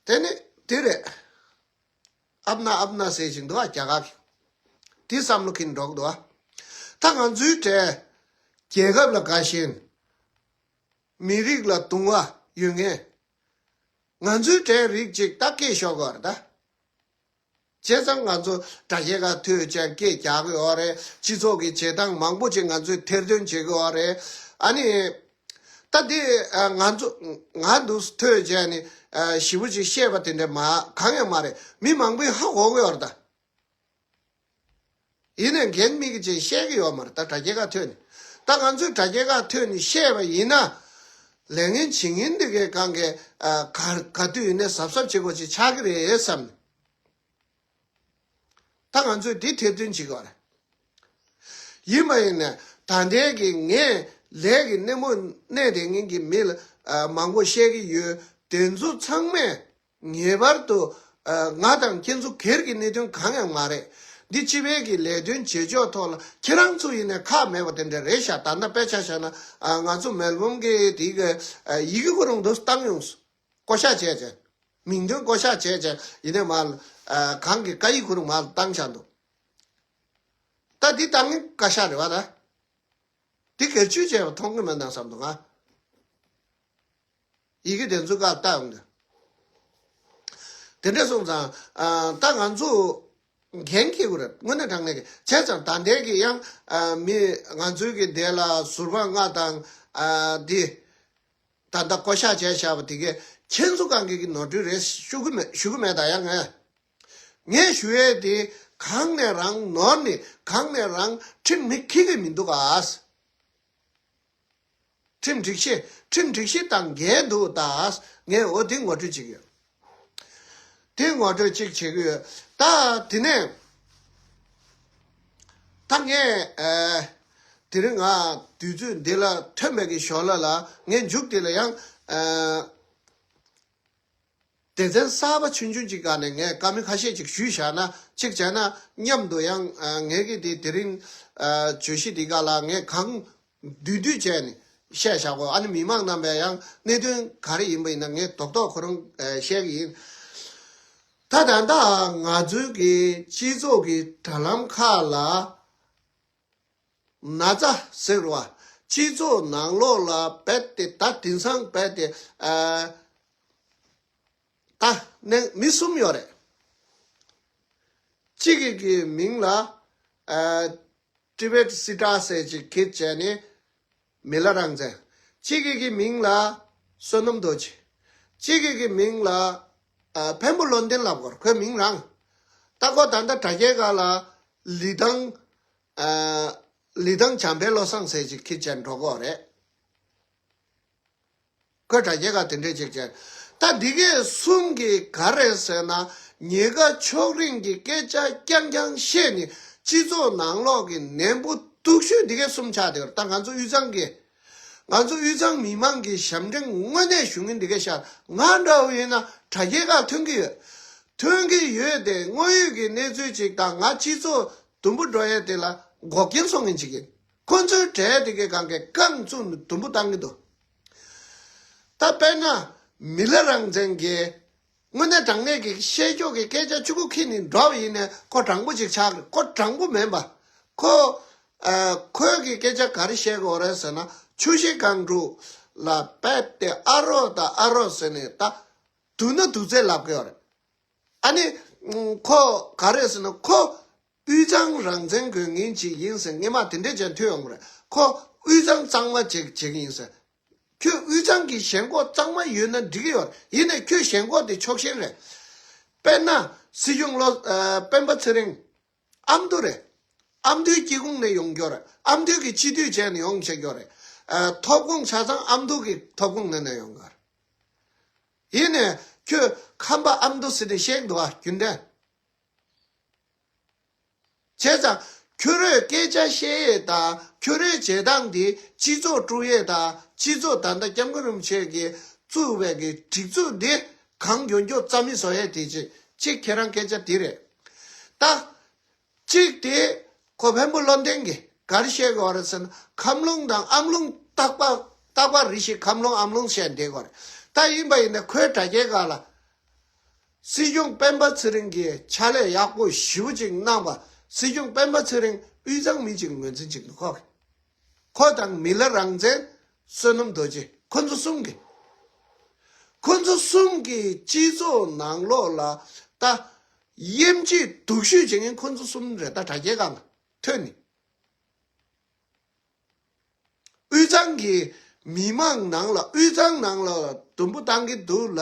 དེ་ནི་དེ་རེད། ཨབ་ན་ཨབ་ན་ཟེར་བཞིན་འདུག་ག་རྒྱ་གར་གྱི། དེ་བསམ་བློ་འཁྱེར་འགྲོ་གི་འདུག་ག་ད་ང་ཚོའི་གྲས་རྒྱལ་ཁབ་ལ་དགའ་ཞེན། མི་རིགས་ལ་དུང་བ་ཡོད་མཁན། ང་ཚོའི་གྲས་རིགས་གཅིག་ད་སྐད་ཤོར་གི་ཡོད་རེད་ད། བྱས་ཙང་ང་ཚོ་དྲ་རྒྱའི་ཁ་ཐོན་བྱས་སྐད་རྒྱག་གི་ཡོད་རེད། སྤྱི་ཚོགས་ཀྱི་བྱེད་སྟངས་མང་པོ་ཅིག་ང་ཚོས་ཐེར་འདོན་བྱེད་ཀྱི་ཡོད་རེད། ཨ་ནི། ད་འདི་ཨ་ང་ཚོ་ང་འདུག་ཐོས་བྱས་ནི་ཨ་ཞེ་པོ་ཅིག་བཤད་པ་དེ་འདྲ་མ་གང་ཡང་མ་རེད། མི་མང་པོས་ཧ་གོ་གི་ཡོད་རེད་ད། ཡིན་ནའི་འགན་མི་གི་ཅིག་བཤད་ཀྱི་ཡོད་མ་རེད་ད། དྲ་རྒྱའི་ཁ་ཐོན་ནི། ད་ང་ཚོས་དྲ་རྒྱའི་ཁ་ཐོན་ནི་བཤད་པ་ཡིན་ན། ལས་ངན་བྱེད་མཁན་འདི་གའི་སྒང་གའི་ཨ་ག་ག་དུས་ཡིན་ནའི་གཟབ་གཟབ་བྱེད་དགོས་ཅིག་ཆགས་ཀྱི་རེད་བསམ་ནས། ད་ང་ཚོས་འདི་ཐེར་འདོན་བྱེད་དགོས་རེད། ཡིན་པ་ཡིན་ནའི་ད་ལྟའི་གི་ངས་ལས་ཀྱི་སྣེ་མོ་སྣེ་དེ་ངན་གྱི་མི་ལ་ཨ་མང་པོ་བཤད་ཀྱི་ཡོད། དེ་ཚོ་ཚང་མས་ངེས་པར་དུ་ཨ་ང་དང་ཁྱེད་ཚོ་སྒེར་གྱི་གནད་དོན་གང་ཡང་མ་རེད། འདི་སྤྱི་པའི་གི་ལས་དོན་བྱེད་ཕྱོགས་ཐོག་ལ་ཁྱེད་རང་ཚོ་ཡིན་ནའི་ཁག་མེད་པ་དེ་འདྲ་རེད་ཤག་ད་ལྟ་དཔེ་ཆ་བཞག་ན་ཨ་ང་ཚོ་མེལ་བོན་གི་དེ་གི་ཨ་ཡི་གེ་ཁོ་རང་འདུག་བཏང་ཡོང་སོང་། བསྐོ་བཞག་བྱས་བྱས། མིང་དོན་བསྐོ་བཞག་བྱས་བྱས་ཡིན་ནའི་མར་ཨ་གང་གི་བཀའ་ཡིག་ཁོ་རང་མར་བཏང་བཞག་འདུག་ད་འདི་བཏང་ནི་བཀའ་ཤག་རེད་བ་ད། འདི་སྒེར་གཅོད་བྱས་པ་མཐོང་གི་མེད་ན་བསམ་འདུག་ང་། ཡི་གེ་དེ་ཚོ་བཀའ་བཏང་ཡོང་དུས། དེ་འདྲ་སོང་ཙང་ཨ་ད་ང་ཚོ་འགན་འཁྱེར་དགོས་རེད། དངོས་གནས་དྲང་གནས་ཀྱི་བྱས་ཙང་ད་ལྟའི་གི་ཡང་ཨ་མི་ང་ཚོའི་གི་དེ་ལ་ཟུར་པ་ལྔ་དང་ཨ་འདི། ད་ལྟ་བསྐོ་བཞག་བྱས་བཞག་པ་དེ་གས་ཁྱེད་ཚོ་གང་གི་གི་ནོར་འཁྲུལ་རེད་ཞུ་གི་མེད་ཞུ་གི་མེད། ད་ཡང་ངས་ངས་ཞུ་ཡས་དེ་གང་ནས་རང་ནོར་ནས་གང་ནས་རང་ཁྲིམས་མི་འཁྱེར་གི་མི་འདུག་ག་ཁྲིམས་སྒྲིག་གཞི་ཁྲིམས་སྒྲིག་གཞི་དང་འགལ་འདུག་ད་ངས་འོ་དེ་ངོ་སྤྲོད་བྱེད་ཀྱི་ཡོད། དེ་ངོ་སྤྲོད་ཅིག་བྱེད་ཀྱི་ཡོད། ད་དེ་ནས་ད་ངས་ཨ་དེ་རིང་ང་དུས་ཚོད་འདི་ལ་ཐོན་པའི་གི་ཞོར་ལ་ལ་ངས་མཇུག་དེ་ལ་ཡང་ཨ་སྡེ་ཚན་གསར་པ་ཆུང་ཆུང་ཅིག་སྒང་ནས་ངས་བཀའ་མོལ་ཁ་ཤས་ཅིག་ཞུས་བཞག་ན་ཅིག་བྱས་ན་མཉམ་དུ་ཡང་ཨ་ངས་གི་དེ་དེ་རིང་ཨ་བརྗོད་གཞི་འདི་ག་ལ་ངས་གང་བསྡུས་བསྡུས་བྱས་ནས་བཤད་བཞག་གོ་ཨ་ནི་མི་མང་རྣམ་པས་ཡང་གནད་དོན་ག་རེ་ཡིན་པ་ཡིན་ན་ངས་རྡོག་རྡོག་ཁོ་རང་ཨ་བཤད་གི་ཡིན། ད་ད་ལྟ་ང་ཚོའི་གི་སྤྱི་ཚོགས་ཀྱི་དྲ་ལམ་ཁག་ལ་ན་ཚ་ཟེར་བ་སྤྱི་ཚོགས་ནང་ལོགས་ལ་རྦད་དེ་ད་དེང་སང་རྦད་དེ་ཨ་ད་ནས་མི་གསུམ་ཡོད་རེད། གཅིག་གི་གི་མིང་ལ་ཨ་ཏི་བེད་སི་ཏྲ་ཟེར་ཅིག་ཁྱེར་བྱས་ནས་མི་ལ་རང་བཙན། གཅིག་གི་གི་མིང་ལ་བསོད་ནམས་རྡོ་རྗེ། གཅིག་གི་གི་མིང་ལ་ཨ་འཕན་པོ་བློ་ལྡན་ལབ་དགོས་རེད། ཁོའི་མིང་རང་། ད་ཁོ་ད་ལྟ་དྲ་རྒྱའི་སྒང་ལ་ལི་ཐང་ཨ་ལི་ཐང་བྱམས་པའི་བློ་བཟང་ཟེར་ཅིག་ཁྱེར་བྱས་འགྲོ་གི་ཡོད་རེད། ཁོས་དྲ་རྒྱའི་སྒང་དེ་འདྲས་ཅིག་བྱས། ད་འདི་གས་གསུམ་གྱིས་ག་རེ་ཟེར་ན་ཉེན་ཁ་ཕྱོགས་རིས་ཀྱི་སྐད་ཆ་རྐྱང་རྐྱང་བཤད་ནས་སྤྱི་ཚོགས་ནང་ལོགས་ཀྱི་ནད་འབུ་སྡུག་ཤོས་འདི་གས་གསུམ་ཆགས་བསྡད་ཡོད་རེད། ད་ང་ཚོ་དབུས་གཙང་གི་ང་ཚོ་དབུས་གཙང་མི་མང་གི་ཞབས་འདྲེན་དངོས་གནས་ཞུ་མཁན་འདི་གས་ཤར་ང་འདྲ་བོ་ཡིན་ན་དྲ་རྒྱའི་སྒང་ཐོན་གྱི་ཡོད། ཐོན་གྱི་ཡོད་དེ་དངོས་ཡོད་ཀྱི་གནས་ཚུལ་ཅིག་དང་ང་སྤྱི་ཚོགས་དུམ་བུ་འགྲོ་ཡས་དེ་ལ་འགོག་རྐྱེན་སོང་མཁན་ཅིག་ཡིན། ཁོ་ཚོའི་གྲས་དེ་གའི་སྒང་གས་རྐང་བཙུགས་ནས་དུམ་བུ་བཏང་གི་འདུག་ད་དཔེར་ན་མི་ལ་རང་བཙན་གྱིས་དངོས་གནས་དྲང་གནས་ཀྱི་བཤད་ཕྱོགས་ཀྱི་སྐད་ཆ་གཅིག་པུ་ཁྱེར་ནས་འགྲོ་བ་ཡིན་ནའི་ཁོ་དྲང་པོ་ཅིག་ཆགས་རེད། ཁོ་དྲང་པོ་མིན་པ། ཁོ་ཨ་ཁོས་ཀྱི་སྐད་ཆ་ག་རེ་བཤད་དགོས་རེད་ཟེར་ན་ཆུ་བཞི་སྒང་དྲུག་ལ་རྦད་དེ་ཨ་རོགས་དང་ཨ་རོགས་ཟེར་ནས་ད་སྡུག་ན་སྡུག་ཚད་ལབ་གི་ཡོད་རེད། ཨ་ནི་ཁོ་ག་རེ་ཟེར་ན་ཁོ་དབུས་གཙང་རང་བཙན་དགོས་མཁན་ཅིག་ཡིན་ཟེར་སྔོན་མ་དེ་འདྲས་ཅིག་ཐོས་ཡོང་གི་རེད། ཁོ་དབུས་གཙང་གཙང་མ་བྱེད་བྱེད་ཀྱི་ཡིན་ཟེར། ཁྱོད་དབུས་གཙང་གི་ཞེན་ཁོག་གཙང་མ་ཡོད་ན་འགྲིག་གི་ཡོད་རེད། ཡིན་ནའི་ཁྱོད་ཞེན་ཁོག་དེ་ཕྱོགས་ཞེན་རེད། དཔེར་ན་སྲིད་སྐྱོང་བློ་ཨ་སྤེན་པ་ཚེ་རིང་ཨ་མདོ་རེད། ཨ་མདོའི་སྐྱེ་ཁུངས་ནས་ཡོང་རྒྱུ་རེད། ཨ་མདོའི་གི་སྤྱི་འཐུས་བྱས་ནས་ཡོང་བྱེད་རྒྱུ་རེད། ཨ་ཐོབ་ཁུངས་ཆ་ཚང་ཨ་མདོ་གི་ཐོབ་ཁུངས་ནས་ནས་ཡོང་གི་རེད། ཡིན་ནའི་ཁྱོད་ཁམས་པ་ཨ་མདོ་ཟེར་ནས་བཤད་འདུག་ཨ་རྒྱུན་ལྡན། བྱས་ཙང་ཁྱོད་རའི་སྐད་ཆ་བཤད་ཡས་དང་ཁྱོད་རའི་བྱེད་སྟངས་འདི་སྤྱི་ཚོགས་དཀྲུག་ཡས་དང་སྤྱི་ཚོགས་ད་ལྟ་སྐྱབས་མགོན་རིན་པོ་ཆེ་གིས་བཙུགས་པའི་གི་སྒྲིག་འཛུགས་འདི་གང་མགྱོགས་མགྱོགས་རྩ་མེད་བཟོ་ཡས་དེ་ཅིག་ཅིག་ཁྱེད་རང་སྐད་ཆ་འདི་རེད། ད་གཅིག་དེ་ཁོ་འཕན་པོ་བློ་ལྡན་གྱིས་ག་རེ་བཤད་དགོས་རེད་ཟེར་ན་ཁམས་ལུང་དང་ཨམ་ལུང་རྟག་པ་རྟག་པ་རེ་ཞིག་ཁམས་ལུང་ཨམ་ལུང་བཤད་བསྡད་དགོས་རེད། ད་ཡིན་པ་ཡིན་ན་ཁོའི་དྲ་རྒྱའི་སྒང་ལ་སྲིད་སྐྱོང་སྤེན་པ་ཚེ་རིང་གིས་ཕྱག་ལས་ཡག་པོ་ཞེ་པོ་ཅིག་གནང་བ། སྲིད་སྐྱོང་སྤེན་པ་ཚེ་རིང་དབུས་གཙང་མི་གཅིག་ངོས་འཛིན་བྱེད་ཀྱི་འདུག་ཁོ་གིས། ཁོ་དང་མི་ལ་རང་བཙན་བསོད་ནམས་རྡོ་རྗེ་ཁོ་ཚོ་གསུམ་གྱིས། ཁོ་ཚོ་གསུམ་གྱིས་སྤྱི་ཚོགས་ནང་ལོགས་ལ་ད་དབྱེ་འབྱེད་སྡུག་ཤོས་བྱེད་མཁན་ཁོ་ཚོ་གསུམ་རེད། ད་དྲ་རྒྱའི་སྒང་ལ་ཐོན་ནས། དབུས་གཙང་གི་མི་མང་ནང་ལ་དབུས་གཙང་ནང་ལ་དུམ་བུ་བཏང་གི་འདུག་ལ།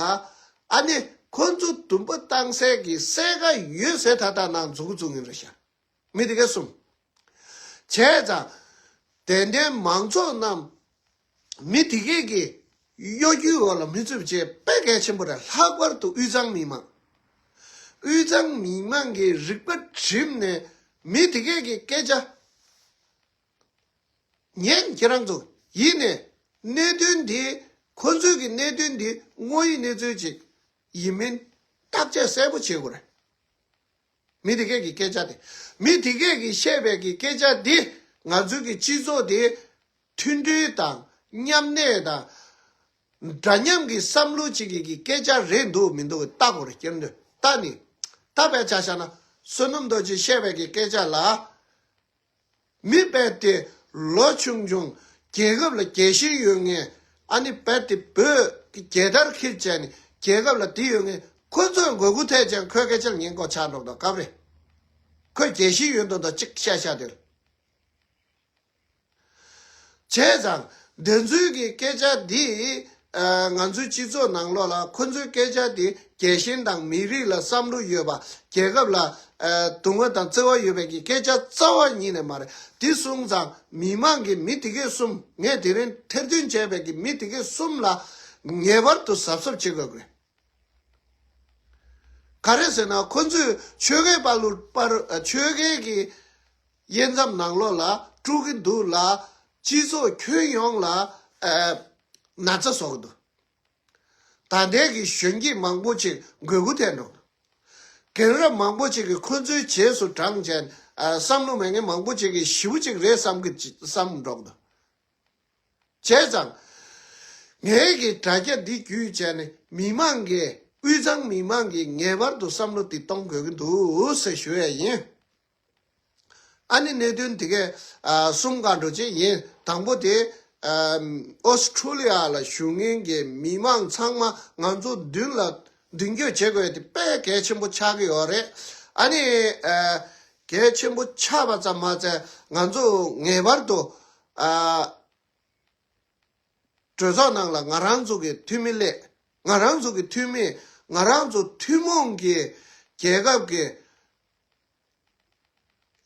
ཨ་ནི་ཁོ་ཚོ་དུམ་བུ་བཏང་སའི་གི་སྲས་ཀ་ཡོད་ཟེར་ད་ལྟ་ནང་འཛུགས་འཛུགས་ཡིན་རེད་ཤག་མི་དེ་གས་གསུམ། བྱས་ཙང་དད་ལྡན་མང་ཚོགས་རྣམས་མི་དེ་གས་ཀྱི་ གཡོ་སྒྱུའི་འོག་ལ་མི་ཚུད་པ་བྱས་དཔེ་གལ་ཆེན་པོ་རེད། ལྷག་པར་དུ་དབུས་གཙང་མི་མང་། དབུས་གཙང་མི་མང་གི་རིག་པ་བསྒྲིམས་ནས་མི་དེ་གས་ཀྱི་སྐད་ཆ་ཉན། ཁྱེད་རང་ཚོ་ཡིན་ནས་གནད་དོན་འདི། ཁོ་ཚོའི་གི་གནད་དོན་འདི་དངོས་ཡོད་གནས་ཚུལ་ཅིག་ཡིན་མིན་བརྟག་དཔྱད་གསལ་པོ་བྱེད་དགོས་རེད། མི་དེ་གས་ཀྱི་སྐད་ཆ་དེ། མི་དེ་གས་ཀྱིས་བཤད་པའི་གི་སྐད་ཆ་དེ་ང་ཚོའི་གི་སྤྱི་ཚོགས་དེ་མཐུན་སྒྲིལ་དང་མཉམ་གནས་དང་འདྲ་མཉམ་གྱི་བསམ་བློ་གཅིག་གི་གི་སྐད་ཆ་རེད་འདུག་མི་འདུག་ལྟ་དགོས་རེད། སྐྱེ་འདོད་ལྟ་ནི། ད་བས་ཆ་བཞག་ན་བསོད་ནམས་རྡོ་རྗེས་བཤད་པའི་གི་སྐད་ཆ་ལ། མི་རྦད་དེ་ལོ་ཆུང་ཆུང་རྒྱལ་ཁབ་ལ་རྒྱལ་ཞེན་ཡོད་མཁན། ཨ་ནི་རྦད་དེ་བོད་ཀྱི་རྒྱལ་དར་འཁྱེར་བྱས་ནས་རྒྱལ་ཁབ་ལ་དེ་ཡོད་མཁན། ཁོ་ཚོས་མགོ་སྒུར་ཐེབས་ཀྱང་ཁོའི་སྐད་ཆ་ལ་ཉན་དགོས་ཆགས་འགྲོ་གི་འདུག་སྐབས་རེ་ཁོས་རྒྱལ་ཞེན་ཡོད་མདོག་མདོག་ཅིག་བཤད་བཞག་དེར། བྱས་ཙང་དེ་ཚོའི་གི་སྐད་ཆ་འདི་ཨ་ང་ཚོའི་སྤྱི་ཚོགས་ནང་ལོགས་ལ་ཁོ་ཚོའི་སྐད་ཆ་འདི་རྒྱལ་ཞེན་དང་མི་རིགས་ལ་བསམ་བློ་ཡོད་པ། རྒྱལ་ཁབ་ལ་ཨ་དུང་བ་དང་བརྩེ་བ་ཡོད་པའི་གི་སྐད་ཆ་རྩ་བ་ཉིད་ནས་མ་རེད། འདི་སོང་ཙང་མི་མང་གི་མི་དེ་གས་གསུམ། ངས་དེ་རིང་ཐེར་འདོན་བྱས་པའི་གི་མི་དེ་གས་གསུམ་ལ་ངེས་པར་དུ་གཟབ་གཟབ་བྱེད་དགོས་རེད། ག་རེ་ཟེར་ན་ཁོ་ཚོས་ཆོལ་ཁའི་བར་ལུ་པར་ཨ་ཆོལ་ཁའི་གི་དབྱེ་མཚམས་ནང་ལོགས་ལ་དཀྲུག་གི་འདུག་ལ། སྤྱི་ཚོགས་ཁྱོན་ཡོངས་ལ་ཨ་ན་ཚ་བཟོ་གི་འདུག་ད་ལྟའི་གི་གཞོན་སྐྱེས་མང་པོ་ཅིག་མགོ་སྒུར་ཐེབས་འགྲོ་གི་འདུག་རྒན་རབས་མང་པོ་ཅིག་གིས་ཁོ་ཚོའི་རྗེས་སུ་འབྲངས་བྱས་ཨ་བསམ་བློ་མེད་མཁན་མང་པོ་ཅིག་གིས་ཞེ་པོ་ཅིག་རེད་བསམ་གི་བསམ་འགྲོ་གི་འདུག་བྱས་ཙང་། ངའི་གི་དྲ་རྒྱ་འདི་བརྒྱུད་བྱས་ནས་མི་མང་གིས་དབུས་གཙང་མི་མང་གིས་ངེས་པར་དུ་བསམ་བློ་འདི་གཏོང་དགོས་ཀྱི་འདུག་ཟེར་ཞུ་ཡས་ཡིན། ཨ་ནི་གནད་དོན་དེ་གས་ཨ་གསུམ་ག་འགྲོ་ཅིག་ཡིན། དང་པོ་དེ་ཨ་ཨོ་སི་ཁྲུ་ལི་ཡ་ལ་བཞུགས་མཁན་གྱི་མི་མང་ཚང་མ་ང་ཚོ་མདུན་ལ་མདུན་སྐྱོད་བྱེད་དགོས་དེ་དཔེ་གལ་ཆེན་པོ་ཆགས་ཀྱི་ཡོད་རེད། ཨ་ནི་ཨ་གལ་ཆེན་པོ་ཆགས་པ་ཙམ་མ་ཚད་ང་ཚོ་ངེས་པར་དུ་ཨ་གྲོས་ཚོགས་ནང་ལ་ང་རང་ཚོ་གི་འཐུས་མི་སླེབས། ང་རང་ཚོ་གི་འཐུས་མི་ང་རང་ཚོ་ཐུན་མོང་གི་རྒྱལ་ཁབ་ཀྱི་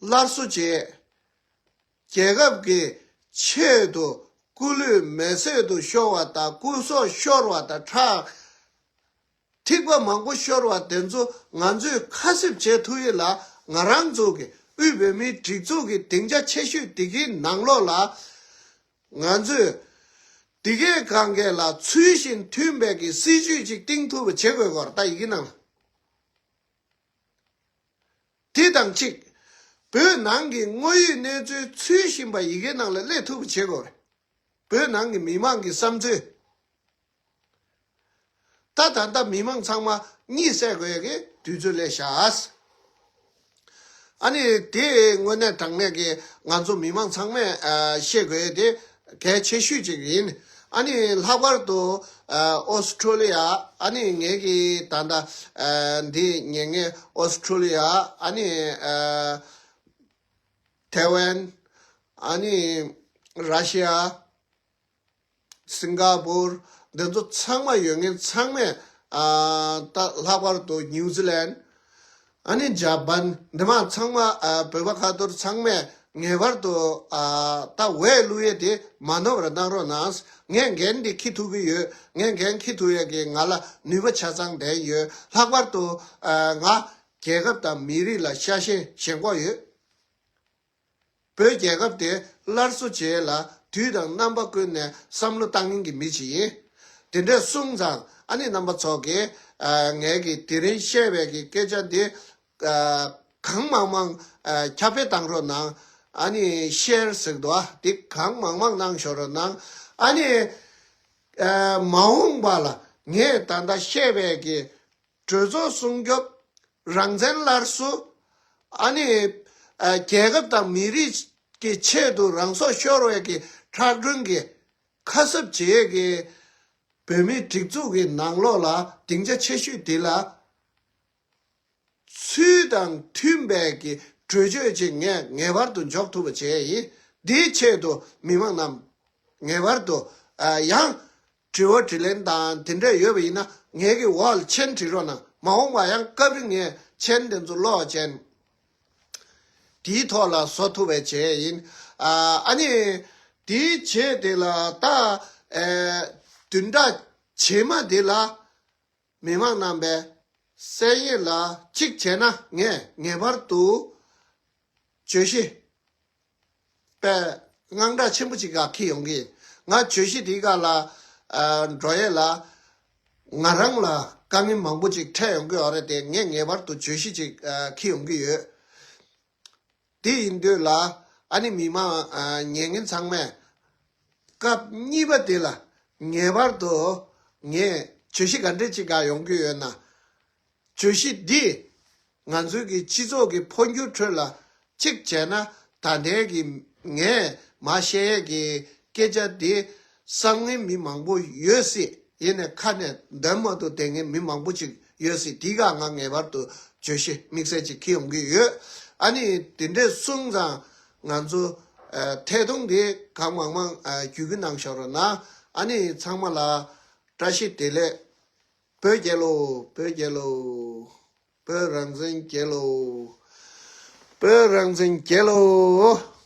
སླར་གསོ་བྱེད། རྒྱལ་ཁབ་ཀྱི་ཆེད་དུ་སྐུ་ལུས་མེ་སྲེག་ཏུ་ཤོར་བ་དང་སྐུ་སྲོག་ཤོར་བ་དང་ཁྲག་ཐིགས་པ་མང་པོ་ཤོར་བ་དེ་ཚོ་ང་ཚོས་ཁ་གསབ་བྱེད་ཐུབ་ཡས་ལ་ང་རང་ཚོ་གི་དབུས་བོད་མིའི་སྒྲིག་འཛུགས་ཀྱི་སྡིངས་ཆ་ཆེ་ཤོས་དེ་གའི་ནང་ལོགས་ལ་ང་ཚོས་དེ་གའི་སྒང་གས་ལ་ཚུལ་བཞིན་མཐུན་པའི་གི་སྲིད་ཇུས་ཅིག་བཏིང་ཐུབ་པ་བྱེད་དགོས་སྐོར་ད་ཡི་གེ་ནང་ལ། དེ་དང་གཅིག་བོད་ནང་གི་དངོས་ཡོད་གནས་ཚུལ་ཚུལ་བཞིན་པ་ཡི་གེ་ནང་ལ་སླེབས་ཐུབ་པ་བྱེད་དགོས་རེད། བོད་ནང་གི་མི་མང་གི་བསམ་ཚུལ། ད་ད་ལྟ་མི་མང་ཚང་མ་གཉིད་སད་དགོས་ཀྱི་དུས་ཚོད་སླེབས་ཤག་ཨ་ནི་དེ་དངོས་གནས་དྲང་གནས་ཀྱི་ང་ཚོ་མི་མང་ཚང་མས་ཨ་ཤེས་དགོས་དེ་གལ་ཆེ་ཤོས་ཅིག་ཡིན། ཨ་ནི་ལྷག་པར་དུ་ཨ་ཨོ་སི་ཁྲུ་ལི་ཡ། ཨ་ནི་ངེད་ཀྱི་ད་ལྟ་ཨ་འདི་ཉེ་ངེད་ཨོ་སི་ཁྲུ་ལི་ཡ། ཨ་ནི་ཨ་ཐེ་ཝན། ཨ་ནི་ར་ཤི་ཡ། སིང་ག་པུར། འདི་ཚོ་ཚང་མ་ཡོད་མཁན་ཚང་མས་ཨ་ད་ལྷག་པར་དུ་ནིའུ་ཛི་ལན། ཨ་ནི་ཇ་པན། འདི་མ་ཚང་མ་ཨ་བོད་པ་ཁ་ཐོར་ཚང་མས་ངེས་པར་དུ་ཨ་ད་འོས་བླུག་ཡས་དེ་མ་ནོར་བར་གནང་རོགས་གནང་། ངས་འགན་འདི་འཁྱེར་ཐུབ་ཀྱི་ཡོད། ངས་འགན་འཁྱེར་ཐུབ་ཡས་ཀྱི་ང་ལ་ནུས་པ་ཆ་ཚང་ལྡན་ཡོད། ལྷག་པར་དུ་ཨ་ང་རྒྱལ་ཁབ་དང་མི་རིགས་ལ་ཤ་ཞེན་ཞེན་ཁོག་ཡོད། བོད་རྒྱལ་ཁབ་དེ་སླར་གསོ་བྱེད་ཡས་ལ་དུས་དང་རྣམ་པ་ཀུན་ནས་བསམ་བློ་བཏང་མཁན་གྱི་མི་ཞིག་ཡིན། དེ་འདྲས་གསུངས་ཙང་ཨ་ནི་རྣམ་པ་ཚོ་གིས་ཨ་ངས་ཀྱི་དེ་རིང་བཤད་པའི་གི་སྐད་ཆ་འདི་ཨ་གང་མང་མང་ཨ་ཁྱབ་སྤེལ་བཏང་རོགས་གནང་། ཨ་ནི་ཤེར་ཟེར་གི་འདུག་ཨ། འདི་གང་མང་མང་གནང་ཤོག་རོགས་གནང་། ཨ་ནི་ཨ་མ་འོངས་པ་ལ་ངས་ད་ལྟ་བཤད་པའི་གི་གྲོས་ཚོགས་སྲུང་སྐྱོབ། རང་བཙན་སླར་གསོ། ཨ་ནི་ཨ་རྒྱལ་ཁབ་དང་མི་རིགས་ཀྱི་ཆེད་དུ་རང་སྲོག་ཤོར་བའི་གི་ཁྲག་དྲོན་གྱི་ཁ་གསབ་བྱེད་ཡས་ཀྱི་བོད་མིའི་སྒྲིག་འཛུགས་ཀྱི་ནང་ལོགས་ལ་སྡིངས་ཆ་ཆེ་ཤོས་འདི་ལ་ཚུལ་དང་མཐུན་པའི་གི་གྲོས་ཆོད་ཅིག་ངས་ངེས་པར་དུ་འཇོག་ཐུབ་པ་བྱས་ཡིན། འདིའི་ཆེད་དུ་མི་མང་རྣམས་ངེས་པར་དུ་ཨ་ཡང་དྲི་བ་དྲིས་ལན་དང་དེ་འདྲ་ཡོད་པ་ཡིན་ན་ངེད་ཀྱི་འོག་ལ་མཆན་བྲིས་རོགས་གནང་། མ་འོངས་པ་ཡང་སྐབས་རེ་ངས་མཆན་དེ་ཚོ་ཀློག་བྱས་དེའི་ཐོག་ལ་བཟོ་ཐུབ་པ་བྱས་ཡིན། ཨ་ཨ་ནི་དེའི་རྗེས་དེ་ལ་ད་ཨེ་ བདུན་ཕྲག་རྗེས་མ་དེ་ལ་མི་མང་རྣམ་པས་གསན་ཡས་ལ་གཅིག་བྱས་ན་ངས་ངེས་པར་དུ་བརྗོད་གཞི་པའི་དངངས་སྐྲག་ཆེན་པོ་ཅིག་ག་འཁྱེར་ཡོང་གི། ང་བརྗོད་གཞི་དེའི་སྒང་ལ་ཨ་འགྲོ་ཡས་ལ་ང་རང་ལ་དཀའ་ངལ་མང་པོ་ཅིག་འཕྲད་ཡོང་གི་ཡོད་རེད་དེ། ངས་ངེས་པར་དུ་བརྗོད་གཞི་ཅིག་ཨ་འཁྱེར་ཡོང་གི་ཡོད། དེ་ཡིན་དུས་ལ་ཨ་ནི་མི་མང་ཨ་ཉན་མཁན་ཚང་མས་སྐབས་གཉིས་པ་དེ་ལ་ངེས་པར་དུ་ངས་བརྗོད་གཞི་ག་འདྲས་ཅིག་ག་ཡོང་གི་ཡོད་ན། བརྗོད་གཞི་འདི་ང་ཚོའི་གི་སྤྱི་ཚོགས་ཀྱི་འཕོ་འགྱུར་ཁྲོད་ལ་གཅིག་བྱས་ན་ད་ལྟའི་གི་ངས་མ་བཤད་ཡས་ཀྱི་སྐད་ཆ་འདི་བསམ་མཁན་མི་མང་པོ་ཡོད་སྲིད། ཡིན་ནའི་ཁ་ནས་འདོན་མ་ཐུབ་བསྡད་མཁན་མི་མང་པོ་ཅིག་ཡོད་སྲིད། འདི་ག་ང་ངེས་པར་དུ་བརྗོད་གཞི་དམིགས་བསལ་ཅིག་འཁྱེར་ཡོང་གི་ཡོད། ཨ་ནི་དེ་འདྲས་གསུངས་ཙང་ང་ཚོ་ཨ་ཐད་གཏོང་འདི་གང་མང་མང་ཨ་བརྒྱུད་སྐུལ་གནང་ཤོག་རོགས་གནང་། ཨ་ནི་ཚང་མ་ལ་བཀྲ་ཤིས་བདེ་ལེགས། བོད་རྒྱལ་ལོ། བོད་རྒྱལ་ལོ། བོད་རང་བཙན་རྒྱལ་ལོ། བོད་རང་བཙན་རྒྱལ་ལོ།